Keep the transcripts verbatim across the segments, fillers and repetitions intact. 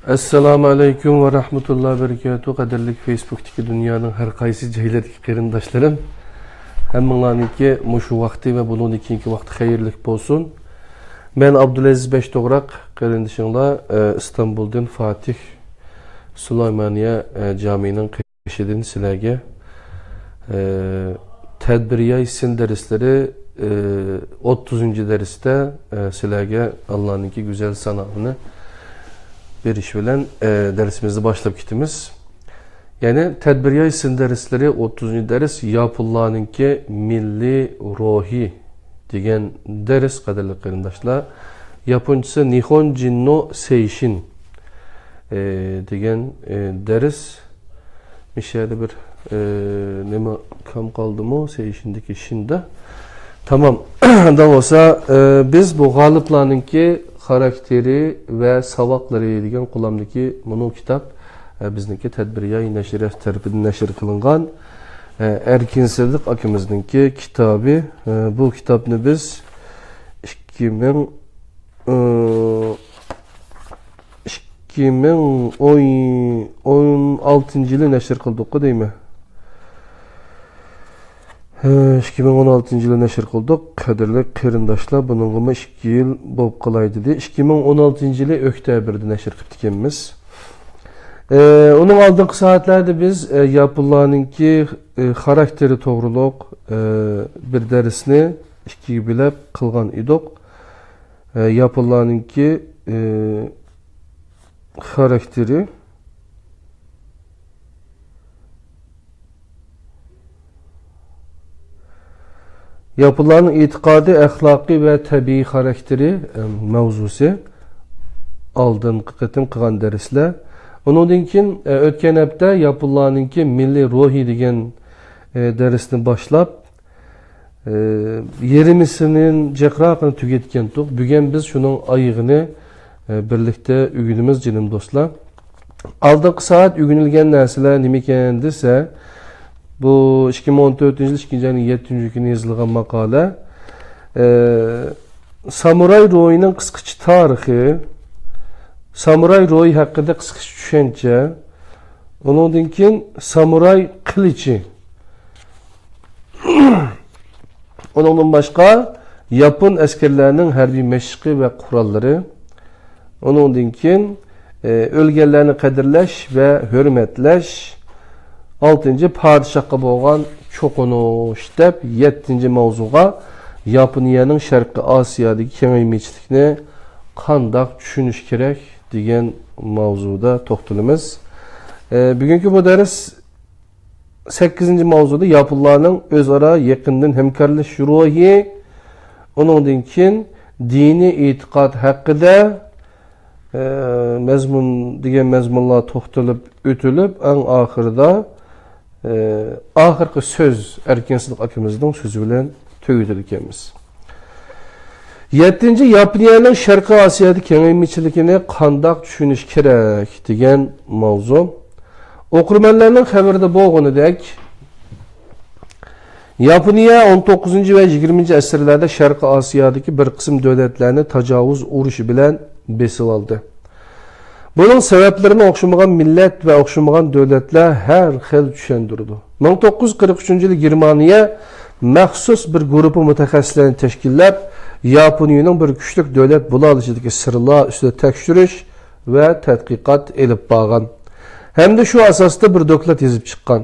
ئەسسالامۇ ئەلەيكۇم ۋە رەھمەتۇللاھى ۋە بەرىكاتۇھ. قەدىرلىك فېيسبۇكتىكى دۇنيانىڭ ھەر قايسى جايلىرىدىكى قېرىنداشلىرىم، ھەممىڭلارنىڭكى مۇشۇ ۋاقتى ۋە بۇنىڭدىن كېيىنكى ۋاقتى خەيرلىك بولسۇن. مەن ئابدۇلئەزىز بەشتوغراق، قېرىندىشىڭلار، ئە، ئىستانبۇلدىن فاتىھ سۇلايمانىيە، ئە، جامىنىڭ قېشىدىن سىلەرگە، ئە، تەدبىرىياي سىن دەرسلىرى، ئە، ئوتتۇزىنچى دەرستە، ئە، سىلەرگە ئاللانىڭكى گۈزەل سانالىنى بېرىش بىلەن، ئە، دەرسىمىزنى باشلاپ كېتىمىز. يەنى تەدبىرىياي سىن دەرسلىرى، ئوتتۇزىنچى دەرس، ياپونلارنىڭكى مىللىي روھى دېگەن دەرس، قەدىرلىك قېرىنداشلار. ياپونچىسى نىھونجىننو سېيشىن، ئە، دېگەن، ئە، دەرس. مىشەدە بىر، ئە، نېمە كام قالدىمۇ؟ سېيشىندىكى شىندا. تامام. ئۇنداق بولسا، ئە، بىز بۇ غالىپلارنىڭكى خاراكتېرى ۋە ساۋاقلىرى دېگەن قولامدىكى مۇنۇ كىتاب، ئە، بىزنىڭكى تەدبىرىياي نەشرىيات تەرىپىدىن نەشر قىلىنغان، ئە، ئەركىن سىدىق ئاكىمىزنىڭكى كىتابى. ئە، بۇ كىتابنى بىز ئىككى مىڭ، ئە، ئىككى مىڭ ئون، ئون ئالتىنچى يىلى نەشر قىلدۇققۇ دەيمەن. ھە، ئىككى مىڭ ئون ئالتىنچى يىلى نەشر قىلدۇق. قەدىرلىك قېرىنداشلار، بۇنىڭغىمۇ ئىككى يىل بولۇپ قالاي دېدى. ئىككى مىڭ ئون ئالتىنچى يىلى ئۆكتەبىردە نەشر قىپتىكەنمىز. ئە، ئۇنىڭ ئالدىنقى سائەتلەردە بىز، ئە، ياپونلارنىڭكى، ئە، خاراكتېرى توغرۇلۇق، ئە، بىر دەرسنى ئىككىگە بۆلۈپ قىلغان ئىدۇق. ئە، ياپونلارنىڭكى، ئە، خاراكتېرى. ياپونلارنىڭ ئېتىقادى، ئەخلاقى ۋە تەبىئىي خاراكتېرى، ئە، ماۋزۇسى. ئالدىنقى قېتىم قىلغان دەرسلەر. ئۇنىڭدىن كېيىن، ئە، ئۆتكەن ھەپتە ياپونلارنىڭكى مىللىي روھى دېگەن، ئە، دەرسنى باشلاپ، ئى، يېرىمىسىنىڭ جىقراقىنى تۈگەتكەنتۇق. بۈگۈن بىز شۇنىڭ ئايىغىنى، ئى، بىرلىكتە ئۆگىنىمىز، جېنىم دوستلار. ئالدىنقى سائەت ئۆگىنىلگەن نەرسىلەر نېمىكەن دېسە، بۇ ئىككى مىڭ ئون تۆتىنچى يىل ئىككىنچى ئاينىڭ يەتتىنچى كۈنى يېزىلغان ماقالە. ئى، سامۇراي روھىنىڭ قىسقىچە تارىخى، سامۇراي روھى ھەققىدە قىسقىچە چۈشەنچە، ئۇنىڭدىن كېيىن سامۇراي قىلىچى. ئۇنىڭدىن باشقا، ياپون ئەسكەرلەرنىڭ ھەربىي مەشىقى ۋە قوراللىرى. ئۇنىڭدىن كېيىن، ئى، ئۆلگەنلەرنى قەدىرلەش ۋە ھۆرمەتلەش. ئالتىنچى، پادىشاھقا بولغان چوقۇنۇش دەپ، يەتتىنچى ماۋزۇغا ياپونىيەنىڭ شەرقىي ئاسىيادىكى كېڭەيمىچىلىكىنى قانداق چۈشىنىش كېرەك دېگەن ماۋزۇدا توختىلىمىز. ئى، بۈگۈنكى بۇ دەرس سەككىزىنچى ماۋزۇدا ياپونلارنىڭ ئۆزئارا يېقىندىن ھەمكارلىشىش روھى، ئۇنىڭدىن كېيىن دىنىي ئېتىقاد ھەققىدە، ئە، مەزمۇن دېگەن مەزمۇنلار توختىلىپ ئۆتۈلۈپ، ئەڭ ئاخىرىدا، ئە، ئاخىرقى سۆز ئەركىن سىدىق ئاكىمىزنىڭ سۆزى بىلەن تۈگىتىدىكەنمىز. يەتتىنچى، ياپونىيەنىڭ شەرقىي ئاسىيادا كېڭەيمىچىلىكىنى قانداق چۈشىنىش كېرەك دېگەن ماۋزۇ. ئوقۇرمەنلەرنىڭ خەۋىرىدە بولغىنىدەك، ياپونىيە ئون توققۇزىنچى ۋە يىگىرمىنچى ئەسىرلەردە شەرقىي ئاسىيادىكى بىر قىسىم دۆلەتلەرنى تاجاۋۇز ئۇرۇشى بىلەن بېسىۋالدى. بۇنىڭ سەۋەبلىرىنى ئوخشىمىغان مىللەت ۋە ئوخشىمىغان دۆلەتلەر ھەر خىل چۈشەندۈرىدۇ. مىڭ توققۇز يۈز قىرىق ئۈچىنچى يىلى گېرمانىيە مەخسۇس بىر گۇرۇپپا مۇتەخەسسىسلەرنى تەشكىللەپ، ياپونىيىنىڭ بىر كۈچلۈك دۆلەت بولالىشىدىكى سىرلار ئۈستىدە تەكشۈرۈش ۋە تەتقىقات ئېلىپ بارغان ھەمدە شۇ ئاساستا بىر دوكلات يېزىپ چىققان.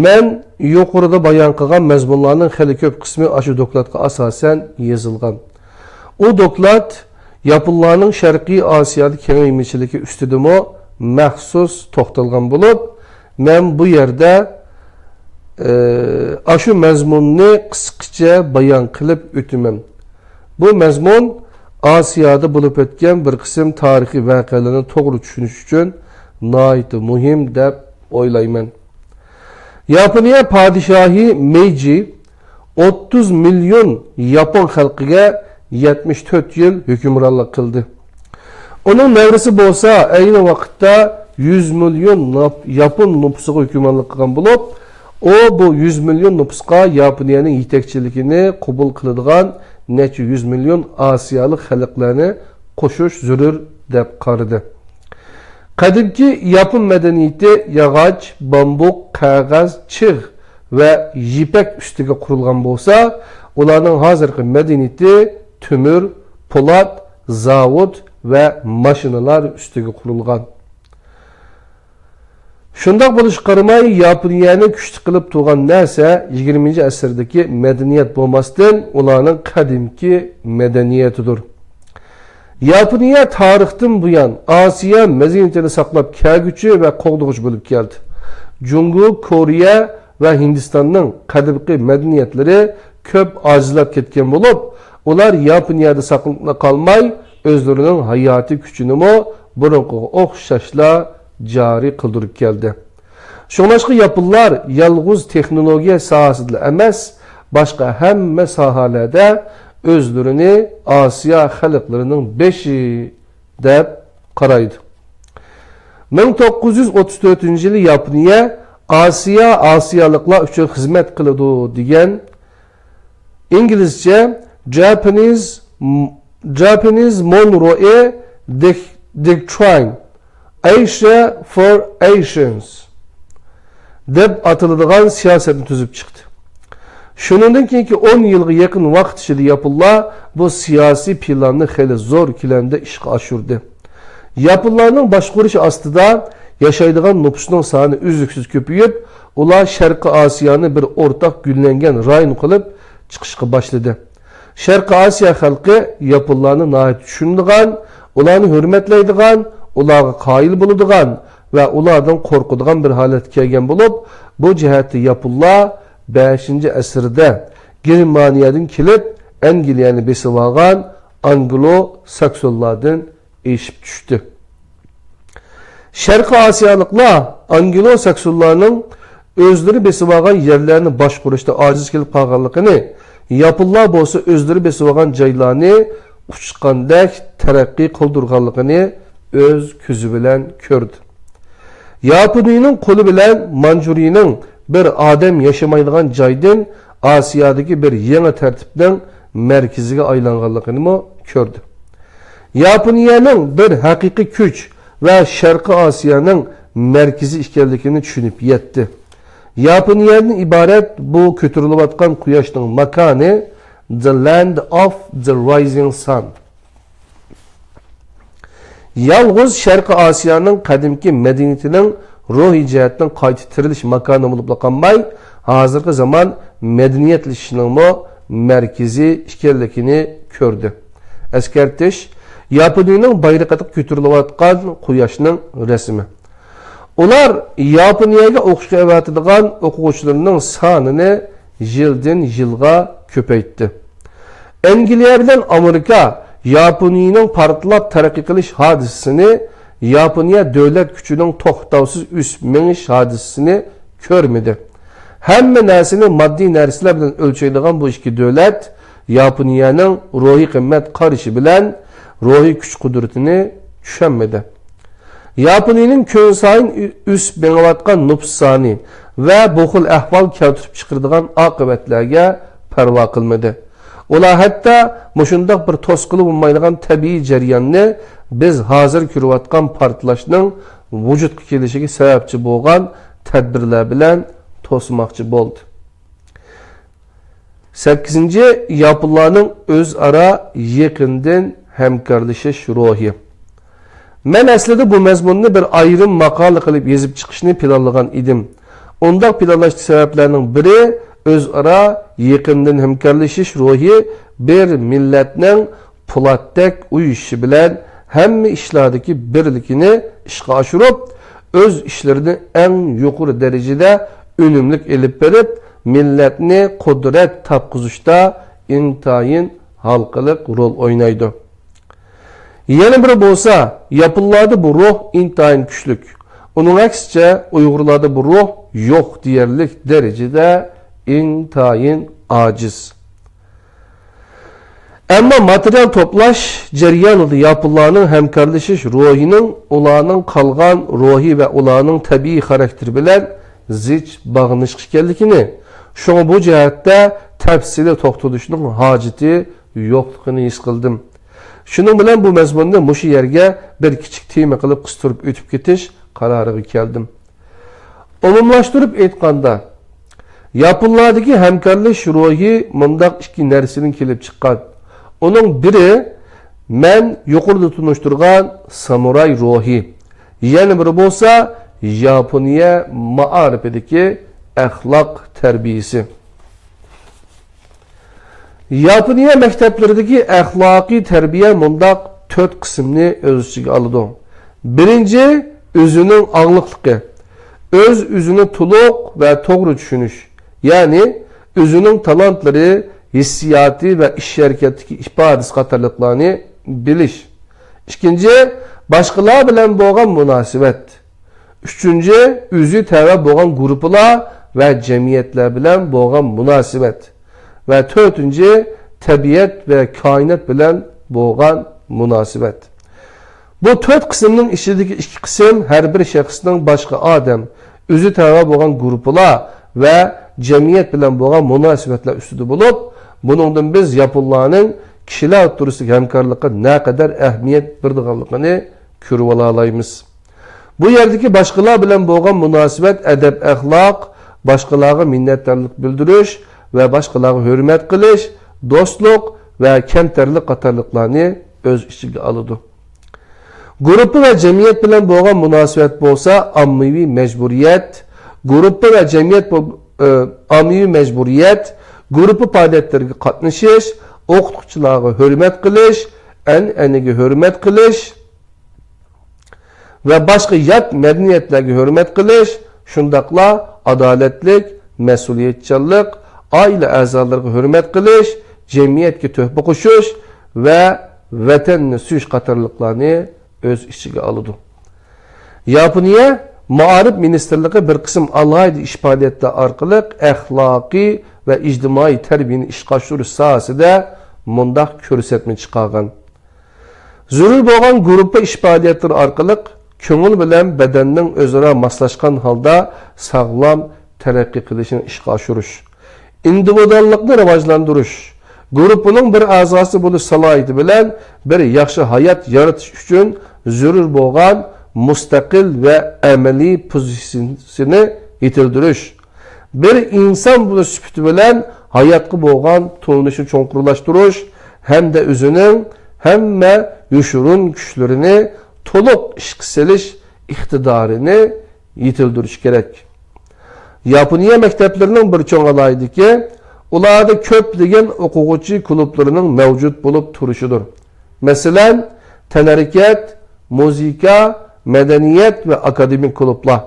مەن يۇقىرىدا بايان قىلغان مەزمۇنلارنىڭ خېلى كۆپ قىسمى ئاشۇ دوكلاتقا ئاساسەن يېزىلغان. ئۇ دوكلات ياپونلارنىڭ شەرقىي ئاسىيادا كېڭەيمىچىلىكى ئۈستىدىمۇ مەخسۇس توختالغان بولۇپ، مەن بۇ يەردە، ئە، ئاشۇ مەزمۇننى قىسقىچە بايان قىلىپ ئۆتىمەن. بۇ مەزمۇن ئاسىيادا بولۇپ ئۆتكەن بىر قىسىم تارىخىي ۋەقەلەرنى توغرا چۈشىنىش ئۈچۈن ناھايىتى مۇھىم دەپ ئويلايمەن. ياپونىيە پادىشاھى مېيجى ئوتتۇز مىليون ياپون خەلقىگە يەتمىش تۆت يىل ھۆكۈمرانلىق قىلدى. ئۇنىڭ نەۋرىسى بولسا ئەينى ۋاقىتتا يۈز مىليون ناپ-، ياپون نوپۇسىغا ھۆكۈمرانلىق قىلغان بولۇپ، ئۇ بۇ يۈز مىليون نوپۇسقا ياپونىيەنىڭ يېتەكچىلىكىنى قوبۇل قىلىدىغان نەچچە يۈز مىليون ئاسىيالىق خەلقلەرنى قوشۇش زۆرۈر دەپ قارىدى. قەدىمكى ياپون مەدەنىيىتى ياغاچ، بامبۇك، قەغەز، چىغ ۋە يىپەك ئۈستىگە قۇرۇلغان بولسا، ئۇلارنىڭ ھازىرقى مەدەنىيىتى تۆمۈر، پولات، زاۋۇت ۋە ماشىنىلار ئۈستىگە قۇرۇلغان. شۇنداق بولۇشىغا قارىماي، ياپونىيەنى كۈچلۈك قىلىپ تۇرغان نەرسە يىگىرمىنچى ئەسىردىكى مەدەنىيەت بولماستىن، ئۇلارنىڭ قەدىمكى مەدەنىيىتىدۇر. ياپونىيە تارىختىن بۇيان ئاسىيا مەدەنىيىتىنى ساقلاپ كەلگۈچى ۋە قوغدىغۇچى بولۇپ كەلدى. جۇڭگو، كورېيە ۋە ھىندىستاننىڭ قەدىمكى مەدەنىيەتلىرى كۆپ ئاجىزلاپ كەتكەن بولۇپ، ئۇلار ياپونىيەدە ساقلىنىپلا قالماي، ئۆزلىرىنىڭ ھاياتىي كۈچىنىمۇ بۇرۇنقىغا ئوخشاشلا جارى قىلدۇرۇپ كەلدى. شۇڭلاشقا ياپونلار يالغۇز تېخنولوگىيە ساھەسىدىلا ئەمەس، باشقا ھەممە ساھەلەردە ئۆزلىرىنى ئاسىيا خەلقلىرىنىڭ بېشى دەپ قارايدۇ. مىڭ توققۇز يۈز ئوتتۇز تۆتىنچى يىلى ياپونىيە ئاسىيا ئاسىيالىقلار ئۈچۈن خىزمەت قىلىدۇ دېگەن ئىنگلىزچە Japanese، Japanese Monroe Doc-، Doctrine، Asia for Asians دەپ ئاتىلىدىغان سىياسەتنى تۈزۈپ چىقتى. شۇنىڭدىن كېيىنكى ئون يىلغا يېقىن ۋاقىت ئىچىدە ياپونلار بۇ سىياسىي پىلاننى خېلى زور كۆلەمدە ئىشقا ئاشۇردى. ياپونلارنىڭ باشقۇرۇشى ئاستىدا ياشايدىغان نوپۇسنىڭ سانى ئۈزلۈكسىز كۆپىيىپ، ئۇلار شەرقىي ئاسىيانى بىر ئورتاق گۈللەنگەن رايون قىلىپ چىقىشقا باشلىدى. شەرقىي ئاسىيا خەلقى ياپونلارنى ناھايىتى چۈشىنىدىغان، ئۇلارنى ھۆرمەتلەيدىغان، ئۇلارغا قايىل بولىدىغان ۋە ئۇلاردىن قورقىدىغان بىر ھالەتكە كەلگەن بولۇپ، بۇ جەھەتتە ياپونلار بەشىنچى ئەسىردە گېرمانىيەدىن كېلىپ، ئەنگلىيەنى بېسىۋالغان ئانگلو-ساكسونلاردىن ئېشىپ چۈشتى. شەرقىي ئاسىيالىقلار ئانگلو-ساكسونلارنىڭ ئۆزلىرى بېسىۋالغان يەرلەرنى باشقۇرۇشتا ئاجىز كېلىپ قالغانلىقىنى، ياپونلار بولسا ئۆزلىرى بېسىۋالغان جايلارنى ئۇچقاندەك تەرەققىي قىلدۇرغانلىقىنى ئۆز كۆزى بىلەن كۆردى. ياپونىيىنىڭ قولى بىلەن مانجۇرىيىنىڭ بىر ئادەم ياشىمايدىغان جايدىن ئاسىيادىكى بىر يېڭى تەرتىپنىڭ مەركىزىگە ئايلانغانلىقىنىمۇ كۆردى. ياپونىيەنىڭ بىر ھەقىقىي كۈچ ۋە شەرقىي ئاسىيانىڭ مەركىزى ئىكەنلىكىنى چۈشىنىپ يەتتى. ياپونىيەدىن ئىبارەت بۇ كۆتۈرۈلۈۋاتقان قۇياشنىڭ ماكانى، The Land of the Rising Sun. يالغۇز شەرقىي ئاسىيانىڭ قەدىمكى مەدەنىيىتىنىڭ روھىي جەھەتتىن قايتا تىرىلىش ماكانى بولۇپلا قالماي، ھازىرقى زامان مەدەنىيەتلىشىشىنىڭمۇ مەركىزى ئىكەنلىكىنى كۆردى. ئەسكەرتىش: ياپونىيىنىڭ بايرىقىدا كۆتۈرۈلۈۋاتقان قۇياشنىڭ رەسىمى. ئۇلار ياپونىيەگە ئوقۇشقا ئەۋەتىدىغان ئوقۇغۇچىلىرىنىڭ سانىنى يىلدىن يىلغا كۆپەيتتى. ئەنگلىيە بىلەن ئامېرىكا ياپونىيىنىڭ پارتلاپ تەرەققىي قىلىش ھادىسىسىنى، ياپونىيە دۆلەت كۈچىنىڭ توختاۋسىز ئۆسۈپ مېڭىش ھادىسىسىنى كۆرمىدى. ھەممە نەرسىنى ماددىي نەرسىلەر بىلەن ئۆلچەيدىغان بۇ ئىككى دۆلەت ياپونىيەنىڭ روھىي قىممەت قارىشى بىلەن روھىي كۈچ-قۇدرىتىنى چۈشەنمىدى. ياپونىيىنىڭ كۈنسايىن ئۆ-، ئۆسۈپ مېڭىۋاتقان نوپۇس سانى ۋە بۇ خىل ئەھۋال كەلتۈرۈپ چىقىرىدىغان ئاقىۋەتلەرگە پەرۋا قىلمىدى. ئۇلار ھەتتا مۇشۇنداق بىر توسقىلى بولمايدىغان تەبىئىي جەرياننى بىز ھازىر كۆرۈۋاتقان پارتلاشنىڭ ۋۇجۇدقا كېلىشىگە سەۋەبچى بولغان تەدبىرلەر بىلەن توسماقچى بولدى. سەككىزىنچى، ياپونلارنىڭ ئۆزئارا يېقىندىن ھەمكارلىشىش روھى. مەن ئەسلىدە بۇ مەزمۇننى بىر ئايرىم ماقالە قىلىپ يېزىپ چىقىشنى پىلانلىغان ئىدىم. ئۇنداق پىلانلاشتىكى سەۋەبلەرنىڭ بىرى، ئۆزئارا يېقىندىن ھەمكارلىشىش روھى بىر مىللەتنىڭ پولاتتەك ئۇيۇشۇشى بىلەن ھەممە ئىشلاردىكى بىرلىكىنى ئىشقا ئاشۇرۇپ، ئۆز ئىشلىرىنى ئەڭ يۇقىرى دەرىجىدە ئۈنۈملۈك ئېلىپ بېرىپ، مىللەتنى قۇدرەت تاپقۇزۇشتا ئىنتايىن ھالقىلىق رول ئوينايدۇ. يەنە بىرى بولسا، ياپونلاردا بۇ روھ ئىنتايىن كۈچلۈك. ئۇنىڭ ئەكسىچە، ئۇيغۇرلاردا بۇ روھ يوق دېيەرلىك دەرىجىدە ئىنتايىن ئاجىز. ئەمما ماتېرىيال توپلاش جەريانىدا ياپونلارنىڭ ھەمكارلىشىش روھىنىڭ ئۇلارنىڭ قالغان روھى ۋە ئۇلارنىڭ تەبىئىي خاراكتېرى بىلەن زىچ باغلىنىشلىق ئىكەنلىكىنى، شۇڭا بۇ جەھەتتە تەپسىلىي توختىلىشنىڭ ھاجىتى يوقلۇقىنى ھېس قىلدىم. شۇنىڭ بىلەن بۇ مەزمۇننى مۇشۇ يەرگە بىر كىچىك تېما قىلىپ قىستۇرۇپ ئۆتۈپ كېتىش قارارىغا كەلدىم. ئومۇملاشتۇرۇپ ئېيتقاندا، ياپونلاردىكى ھەمكارلىشىش روھى مۇنداق ئىككى نەرسىدىن كېلىپ چىققان. ئۇنىڭ بىرى مەن يۇقىرىدا تونۇشتۇرغان سامۇراي روھى، يەنە بىرى بولسا ياپونىيە مائارىپىدىكى ئەخلاق تەربىيىسى. ياپونىيە مەكتەپلىرىدىكى ئەخلاقىي تەربىيە مۇنداق تۆت قىسىمنى ئۆز ئىچىگە ئالىدۇ. بىرىنچى، ئۆزىنىڭ ئاڭلىقلىقى. ئۆز-ئۆزىنى تولۇق ۋە توغرا چۈشىنىش، يەنى ئۆزىنىڭ تالانتلىرى، ھېسسىياتى ۋە ئىش-ھەرىكەتتىكى ئىپادىسى قاتارلىقلارنى بىلىش. ئىككىنچى، باشقىلار بىلەن بولغان مۇناسىۋەت. ئۈچىنچى، ئۆزى تەۋە بولغان گۇرۇپپىلار ۋە جەمئىيەتلەر بىلەن بولغان مۇناسىۋەت. ۋە تۆتىنچى، تەبىئەت ۋە كائىنات بىلەن بولغان مۇناسىۋەت. بۇ تۆت قىسىمنىڭ ئىچىدىكى ئىككى قىسىم ھەر بىر شەخسنىڭ باشقا ئادەم، ئۆزى تەۋە بولغان گۇرۇپپىلار ۋە جەمئىيەت بىلەن بولغان مۇناسىۋەتلەر ئۈستىدە بولۇپ، بۇنىڭدىن بىز ياپونلارنىڭ كىشىلەر ئوتتۇرىسىدىكى ھەمكارلىققا نەقەدەر ئەھمىيەت بېرىدىغانلىقىنى كۆرۈۋالالايمىز. بۇ يەردىكى باشقىلار بىلەن بولغان مۇناسىۋەت، ئەدەپ-ئەخلاق، باشقىلارغا مىننەتدارلىق بىلدۈرۈش ۋە باشقىلارغا ھۆرمەت قىلىش، دوستلۇق ۋە كەمتەرلىك قاتارلىقلارنى ئۆز ئىچىگە ئالىدۇ. گۇرۇپپا ۋە جەمئىيەت بىلەن بولغان مۇناسىۋەت بولسا ئاممىۋى مەجبۇرىيەت، گۇرۇپپا ۋە جەمئىيەت بول-، ئاممىۋى مەجبۇرىيەت، گۇرۇپپا پائالىيەتلىرىگە قاتنىشىش، ئوقۇتقۇچىلارغا ھۆرمەت قىلىش، ئەنئەنىگە ھۆرمەت قىلىش، ۋە باشقا يات مەدەنىيەتلەرگە ھۆرمەت قىلىش، شۇنداقلا ئادالەتلىك، مەسئۇلىيەتچانلىق، ئائىلە ئەزالىرىغا ھۆرمەت قىلىش، جەمئىيەتكە تۆھپە قوشۇش ۋە ۋەتەننى سۆيۈش قاتارلىقلارنى ئۆز ئىچىگە ئالىدۇ. ياپونىيە مائارىپ مىنىستىرلىقى بىر قىسىم ئالاھىدە ئىش پائالىيەتلەر ئارقىلىق ئەخلاقىي ۋە ئىجتىمائىي تەربىيەنى ئىشقا ئاشۇرۇش ساھەسىدە مۇنداق كۆرسەتمە چىقارغان. زۆرۈر بولغان گۇرۇپپا ئىش پائالىيەتلىرى ئارقىلىق كۆڭۈل بىلەن بەدەننىڭ ئۆزئارا ماسلاشقان ھالدا ساغلام تەرەققىي قىلىشىنى ئىشقا ئاشۇرۇش، ئىندىۋىدۇئاللىقنى راۋاجلاندۇرۇش، گۇرۇپپىنىڭ بىر ئەزاسى بولۇش سالاھىيىتى بىلەن بىر ياخشى ھايات يارىتىش ئۈچۈن زۆرۈر بولغان مۇستەقىل ۋە ئەمەلىي پوزىتسىيىسىنى يېتىلدۈرۈش، بىر ئىنسان بولۇش سۈپىتى بىلەن ھاياتقا بولغان تونۇشىنى چوڭقۇرلاشتۇرۇش ھەمدە ئۆزىنىڭ ھەممە يوشۇرۇن كۈچلىرىنى تولۇق ئىشقا سېلىش ئىقتىدارىنى يېتىلدۈرۈش كېرەك. ياپونىيە مەكتەپلىرىنىڭ بىر چوڭ ئالاھىدىلىكى، ئۇلاردا كۆپلىگەن ئوقۇغۇچى كۇلۇبلىرىنىڭ مەۋجۇت بولۇپ تۇرۇشىدۇر. مەسىلەن، تەنھەرىكەت، مۇزىكا، مەدەنىيەت ۋە ئاكادېمىك كۇلۇبلار.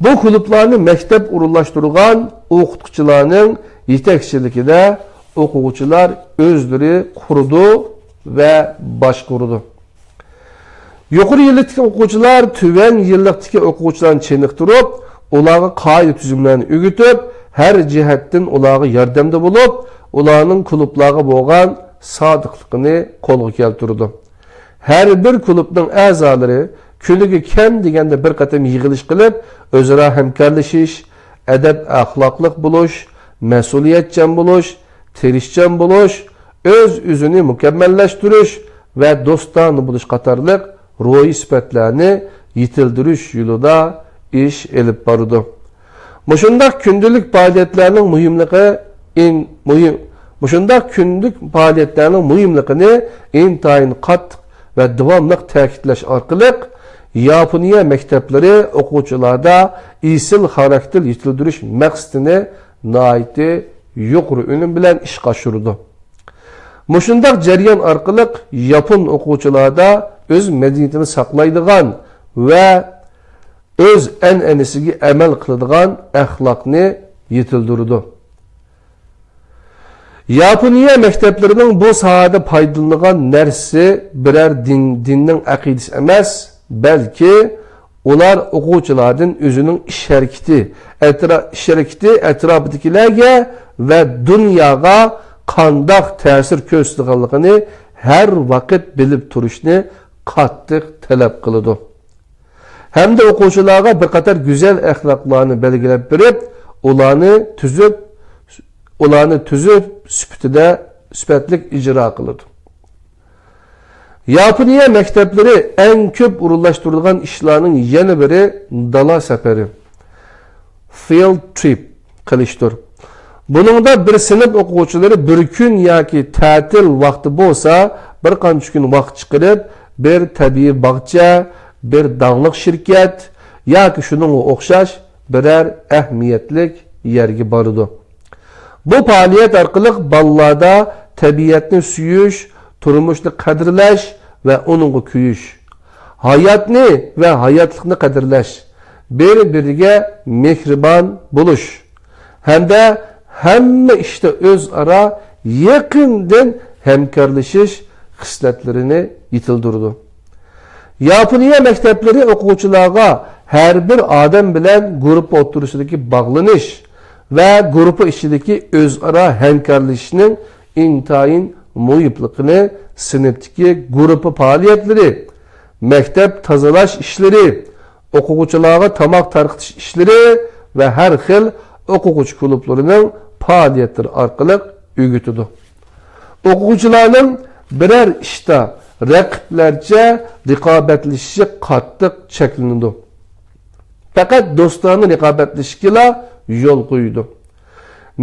بۇ كۇلۇبلارنى مەكتەپ ئورۇنلاشتۇرغان ئوقۇتقۇچىلارنىڭ يېتەكچىلىكىدە ئوقۇغۇچىلار ئۆزلىرى قۇرىدۇ ۋە باشقۇرىدۇ. يۇقىرى يىللىقتىكى ئوقۇغۇچىلار تۆۋەن يىللىقتىكى ئوقۇغۇچىلارنى چېنىقتۇرۇپ، ئۇلارغا قائىدە-تۈزۈملەرنى ئۆگىتىپ، ھەر جەھەتتىن ئۇلارغا ياردەمدە بولۇپ، ئۇلارنىڭ كۇلۇبلارغا بولغان سادىقلىقىنى قولغا كەلتۈرىدۇ. ھەر بىر كۇلۇبنىڭ ئەزالىرى كۈنىگە كەم دېگەندە بىر قېتىم يىغىلىش قىلىپ، ئۆزئارا ھەمكارلىشىش، ئەدەپ-ئەخلاقلىق بولۇش، مەسئۇلىيەتچان بولۇش، تىرىشچان بولۇش، ئۆز-ئۆزىنى مۇكەممەللەشتۈرۈش ۋە دوستانە بولۇش قاتارلىق روھىي سۈپەتلەرنى يېتىلدۈرۈش يولىدا ئىش ئېلىپ بارىدۇ. مۇشۇنداق كۈندىلىك پائالىيەتلەرنىڭ مۇھىملىقى ئىن-، مۇھىم، مۇشۇنداق كۈندىلىك پائالىيەتلەرنىڭ مۇھىملىقىنى ئىنتايىن قاتتىق ۋە داۋاملىق تەكىتلەش ئارقىلىق، ياپونىيە مەكتەپلىرى ئوقۇغۇچىلاردا ئېسىل خاراكتېر يېتىلدۈرۈش مەقسىتىنى ناھايىتى يۇقىرى ئۈنۈم بىلەن ئىشقا ئاشۇرىدۇ. مۇشۇنداق جەريان ئارقىلىق ياپون ئوقۇغۇچىلاردا ئۆز مەدەنىيىتىنى ساقلايدىغان ۋە ئۆز ئەنئەنىسىگە ئەمەل قىلىدىغان ئەخلاقنى يېتىلدۈرىدۇ. ياپونىيە مەكتەپلىرىنىڭ بۇ ساھەدە پايدىلىنىدىغان نەرسىسى بىرەر دىن، دىننىڭ ئەقىدىسى ئەمەس، بەلكى ئۇلار ئوقۇغۇچىلاردىن ئۆزىنىڭ ئىش ھەرىكىتى، ئەترا-، ئىش ھەرىكىتى ئەتراپىدىكىلەرگە ۋە دۇنياغا قانداق تەسىر كۆرسىتىدىغانلىقىنى ھەر ۋاقىت بىلىپ تۇرۇشنى قاتتىق تەلەپ قىلىدۇ. ھەمدە ئوقۇغۇچىلارغا بىر قاتار گۈزەل ئەخلاقلارنى بەلگىلەپ بېرىپ، ئۇلارنى تۈزۈپ، ئۇلارنى تۈزۈپ سۈپىتىدە، سۈپەتلىك ئىجرا قىلىدۇ. ياپونىيە مەكتەپلىرى ئەڭ كۆپ ئورۇنلاشتۇرىدىغان ئىشلارنىڭ يەنە بىرى دالا سەپىرى، فىلد ترىپ، قىلىشتۇر. بۇنىڭدا بىر سىنىپ ئوقۇغۇچىلىرى بىر كۈن ياكى تەتىل ۋاقتى بولسا، بىر قانچە كۈن ۋاقىت چىقىرىپ، بىر تەبىئىي باغچە، بىر داڭلىق شىركەت ياكى شۇنىڭغا ئوخشاش بىرەر ئەھمىيەتلىك يەرگە بارىدۇ. بۇ پائالىيەت ئارقىلىق بالىلاردا تەبىئەتنى سۆيۈش، تۇرمۇشنى قەدىرلەش ۋە ئۇنىڭغا كۆيۈش، ھاياتنى ۋە ھاياتلىقنى قەدىرلەش، بىر-بىرىگە مېھرىبان بولۇش ھەمدە ھەممە ئىشتا ئۆزئارا يېقىندىن ھەمكارلىشىش خىسلەتلىرىنى يېتىلدۈرىدۇ. ياپونىيە مەكتەپلىرى ئوقۇغۇچىلارغا ھەر بىر ئادەم بىلەن گۇرۇپپا ئوتتۇرىسىدىكى باغلىنىش ۋە گۇرۇپپا ئىچىدىكى ئۆزئارا ھەمكارلىشىشنىڭ ئىنتايىن مۇھىملىقىنى، سىنىپتىكى گۇرۇپپا پائالىيەتلىرى، مەكتەپ تازىلاش ئىشلىرى، ئوقۇغۇچىلارغا تاماق تارقىتىش ئىشلىرى ۋە ھەر خىل ئوقۇغۇچى كۇلۇبلىرىنىڭ پائالىيەتلىرى ئارقىلىق ئۆگىتىدۇ. ئوقۇغۇچىلارنىڭ بىرەر ئىشتا رەقىبلەرچە رىقابەتلىشىشى قاتتىق چەكلىنىدۇ. پەقەت دوستانە رىقابەتلىشىشكىلا يول قويىدۇ.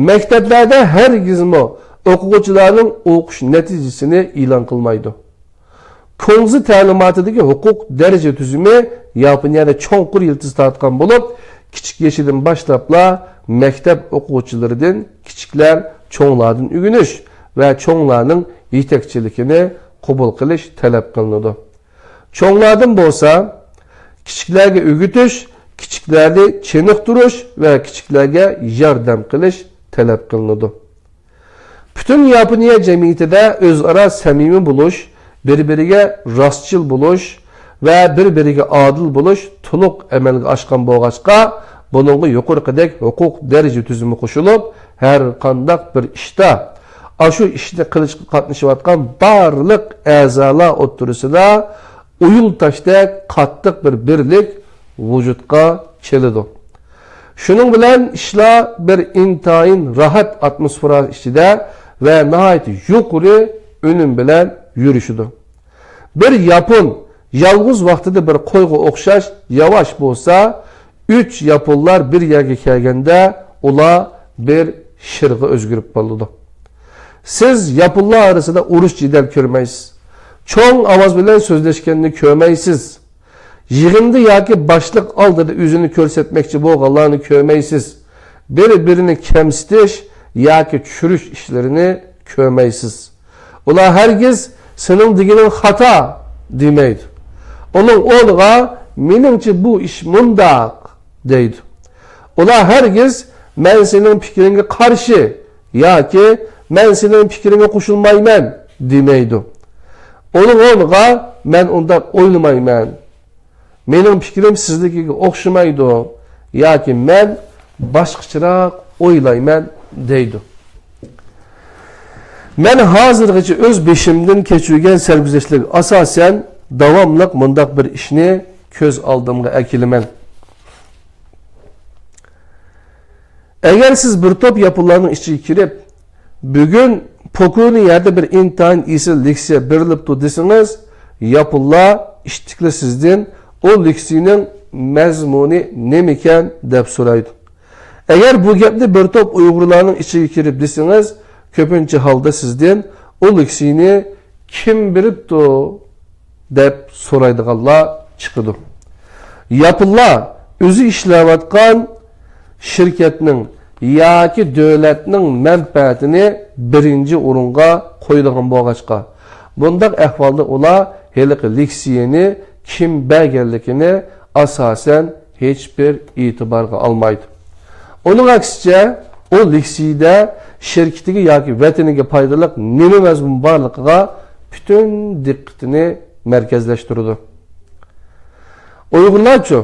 مەكتەپلەردە ھەرگىزمۇ ئوقۇغۇچىلارنىڭ ئوقۇش نەتىجىسىنى ئېلان قىلمايدۇ. كۇڭزى تەلىماتىدىكى ھوقۇق دەرىجە تۈزۈمى ياپونىيەدە چوڭقۇر يىلتىز تارتقان بولۇپ، كىچىك يېشىدىن باشلاپلا مەكتەپ ئوقۇغۇچىلىرىدىن كىچىكلەر چوڭلاردىن ئۆگىنىش ۋە چوڭلارنىڭ يېتەكچىلىكىنى قوبۇل قىلىش تەلەپ قىلىنىدۇ. چوڭلاردىن بولسا كىچىكلەرگە ئۆگىتىش، كىچىكلەرنى چېنىقتۇرۇش ۋە كىچىكلەرگە ياردەم قىلىش تەلەپ قىلىنىدۇ. پۈتۈن ياپونىيە جەمئىيىتىدە ئۆزئارا سەمىمىي بولۇش، بىر-بىرىگە راستچىل بولۇش ۋە بىر-بىرىگە ئادىل بولۇش تولۇق ئەمەلگە ئاشقان بولغاچقا، بۇنىڭغا يۇقىرىقىدەك ھوقۇق دەرىجە تۈزۈمى قوشۇلۇپ، ھەر قانداق بىر ئىشتا، ئاشۇ ئىشنى قىلىشقا قاتنىشىۋاتقان بارلىق ئەزالار ئوتتۇرىسىدا ئۇيۇلتاشتەك قاتتىق بىر بىرلىك ۋۇجۇدقا كېلىدۇ. شۇنىڭ بىلەن ئىشلار بىر ئىنتايىن راھەت ئاتموسفېرا ئىچىدە ۋە ناھايىتى يۇقىرى ئۈنۈم بىلەن يۈرۈشىدۇ. بىر ياپون يالغۇز ۋاقتىدا بىر قويغا ئوخشاش ياۋاش بولسا، ئۈچ ياپونلار بىر يەرگە كەلگەندە، ئۇلار بىر شىرغا ئۆزگىرىپ قالىدۇ. سىز ياپونلار ئارىسىدا ئۇرۇش-جېدەل كۆرمەيسىز. چوڭ ئاۋاز بىلەن سۆزلەشكەننى كۆرمەيسىز. يىغىندا ياكى باشلىق ئالدىدا ئۆزىنى كۆرسەتمەكچى بولغانلارنى كۆرمەيسىز. بىر-بىرىنى كەمسىتىش ياكى چۈشۈرۈش ئىشلىرىنى كۆرمەيسىز. ئۇلار ھەرگىز «سېنىڭ دېگىنىڭ خاتا» دېمەيدۇ. ئۇنىڭ ئورنىغا «مېنىڭچە بۇ ئىش مۇنداق» دەيدۇ. ئۇلار ھەرگىز «مەن سېنىڭ پىكرىڭگە قارشى» ياكى «مەن سېنىڭ پىكرىڭگە قوشۇلمايمەن» دېمەيدۇ. ئۇنىڭ ئورنىغا «مەن ئۇنداق ئويلىمايمەن. مېنىڭ پىكرىم سىزنىڭكىگە ئوخشىمايدۇ» ياكى «مەن باشقىچىراق ئويلايمەن» دەيدۇ. مەن ھازىرغىچە ئۆز بېشىمدىن كەچۈرگەن سەرگۈزەشتلەرگە ئاساسەن، داۋاملىق مۇنداق بىر ئىشنى كۆز ئالدىمغا ئەكېلىمەن. ئەگەر سىز بىر توپ ياپونلارنىڭ ئىچىگە كىرىپ، «بۈگۈن پوكۇنى يەردە بىر ئىنتايىن ئېسىل لېكسىيە بېرىلىپتۇ» دېسىڭىز، ياپونلار ئىتتىكلا سىزدىن «ئۇ لېكسىيىنىڭ مەزمۇنى نېمىكەن؟» دەپ سورايدۇ. ئەگەر بۇ گەپنى بىر توپ ئۇيغۇرلارنىڭ ئىچىگە كىرىپ دېسىڭىز، كۆپىنچە ھالدا سىزدىن «ئۇ لېكسىيىنى كىم بېرىپتۇ؟» دەپ سورايدىغانلار چىقىدۇ. ياپونلار ئۆزى ئىشلەۋاتقان شىركەتنىڭ ياكى دۆلەتنىڭ مەنپەئەتىنى بىرىنچى ئورۇنغا قويىدىغان بولغاچقا، بۇنداق ئەھۋالدا ئۇلار ھېلىقى لېكسىيىنى كىم بەرگەنلىكىنى ئاساسەن ھېچبىر ئېتىبارغا ئالمايدۇ. ئۇنىڭ ئەكسىچە، ئۇ لېكسىيىدە شىركىتىگە ياكى ۋەتىنىگە پايدىلىق نېمە مەزمۇن بارلىقىغا پۈتۈن دىققىتىنى مەركەزلەشتۈرىدۇ. ئۇيغۇرلارچۇ؟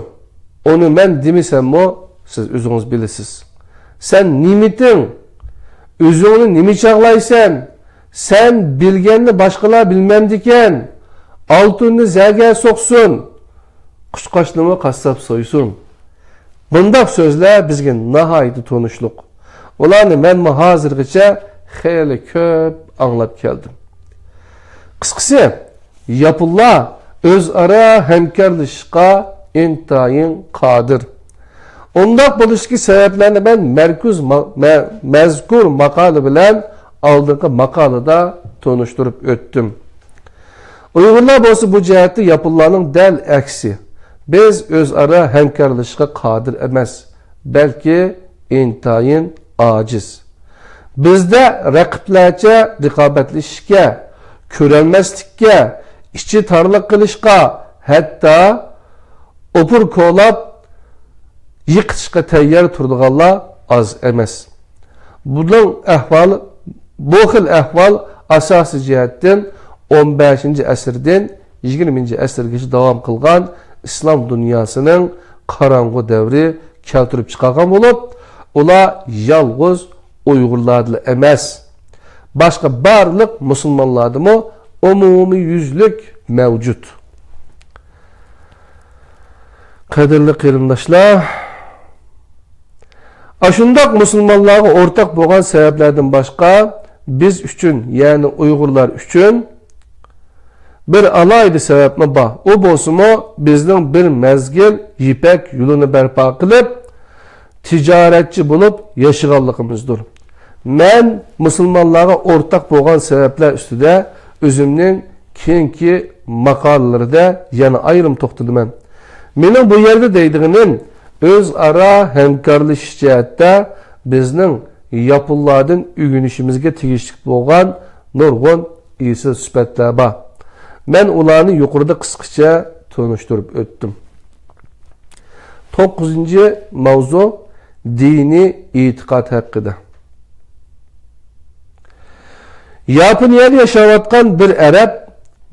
ئۇنى مەن دېمىسەممۇ، سىز ئۆزىڭىز بىلىسىز. سەن نېمىتىڭ؟ ئۆزۈڭنى نېمە چاغلايسەن؟ سەن بىلگەننى باشقىلار بىلمەمدىكەن؟ ئالتۇننى زەگەر سوقسۇن، قۇشقاچنىمۇ قاسساپ سويسۇن. بۇنداق سۆزلەر بىزگە ناھايىتى تونۇشلۇق. ئۇلارنى مەنمۇ ھازىرغىچە خېلى كۆپ ئاڭلاپ كەلدىم. قىسقىسى، ياپونلار ئۆزئارا ھەمكارلىشىشقا ئىنتايىن قادىر. ئۇنداق بولۇشتىكى سەۋەبلەرنى مەن مەركۇز ما-، مە-، مەزكۇر ماقالە بىلەن ئالدىنقى ماقالىدا تونۇشتۇرۇپ ئۆتتۈم. ئۇيغۇرلار بولسا بۇ جەھەتتە ياپونلارنىڭ دەل ئەكسى. بىز ئۆزئارا ھەمكارلىشىشقا قادىر ئەمەس، بەلكى ئىنتايىن ئاجىز. بىزدە رەقىبلەرچە رىقابەتلىشىشكە، كۆرەلمەسلىككە، ئىچى تارلىق قىلىشقا، ھەتتا ئوپۇر كولاپ يىقىتىشقا تەييار تۇرىدىغانلار ئاز ئەمەس. بۇنىڭ ئەھۋالى، بۇ خىل ئەھۋال ئاساسىي جەھەتتىن ئون بەشىنچى ئەسىردىن يىگىرمىنچى ئەسىرگىچە داۋام قىلغان ئىسلام دۇنياسىنىڭ قاراڭغۇ دەۋرى كەلتۈرۈپ چىقارغان بولۇپ، ئۇلار يالغۇز ئۇيغۇرلاردىلا ئەمەس، باشقا بارلىق مۇسۇلمانلاردىمۇ ئومۇميۈزلۈك مەۋجۇت. قەدىرلىك قېرىنداشلار، ئاشۇنداق مۇسۇلمانلارغا ئورتاق بولغان سەۋەبلەردىن باشقا، بىز ئۈچۈن، يەنى ئۇيغۇرلار ئۈچۈن بىر ئالاھىدە سەۋەبمۇ بار. ئۇ بولسىمۇ، بىزنىڭ بىر مەزگىل يىپەك يولىنى بەرپا قىلىپ، تىجارەتچى بولۇپ ياشىغانلىقىمىزدۇر. مەن مۇسۇلمانلارغا ئورتاق بولغان سەۋەبلەر ئۈستىدە ئۆزۈمنىڭ كېيىنكى ماقالىلىرىدە يەنە ئايرىم توختىلىمەن. مېنىڭ بۇ يەردە دەيدىغىنىم، ئۆزئارا ھەمكارلىشىش جەھەتتە بىزنىڭ ياپونلاردىن ئۆگىنىشىمىزگە تېگىشلىك بولغان نۇرغۇن ئېسىل سۈپەتلەر بار. مەن ئۇلارنى يۇقىرىدا قىسقىچە تونۇشتۇرۇپ ئۆتتۈم. توققۇزىنچى ماۋزۇ، دىنىي ئېتىقاد ھەققىدە. ياپونىيەدە ياشاۋاتقان بىر ئەرەب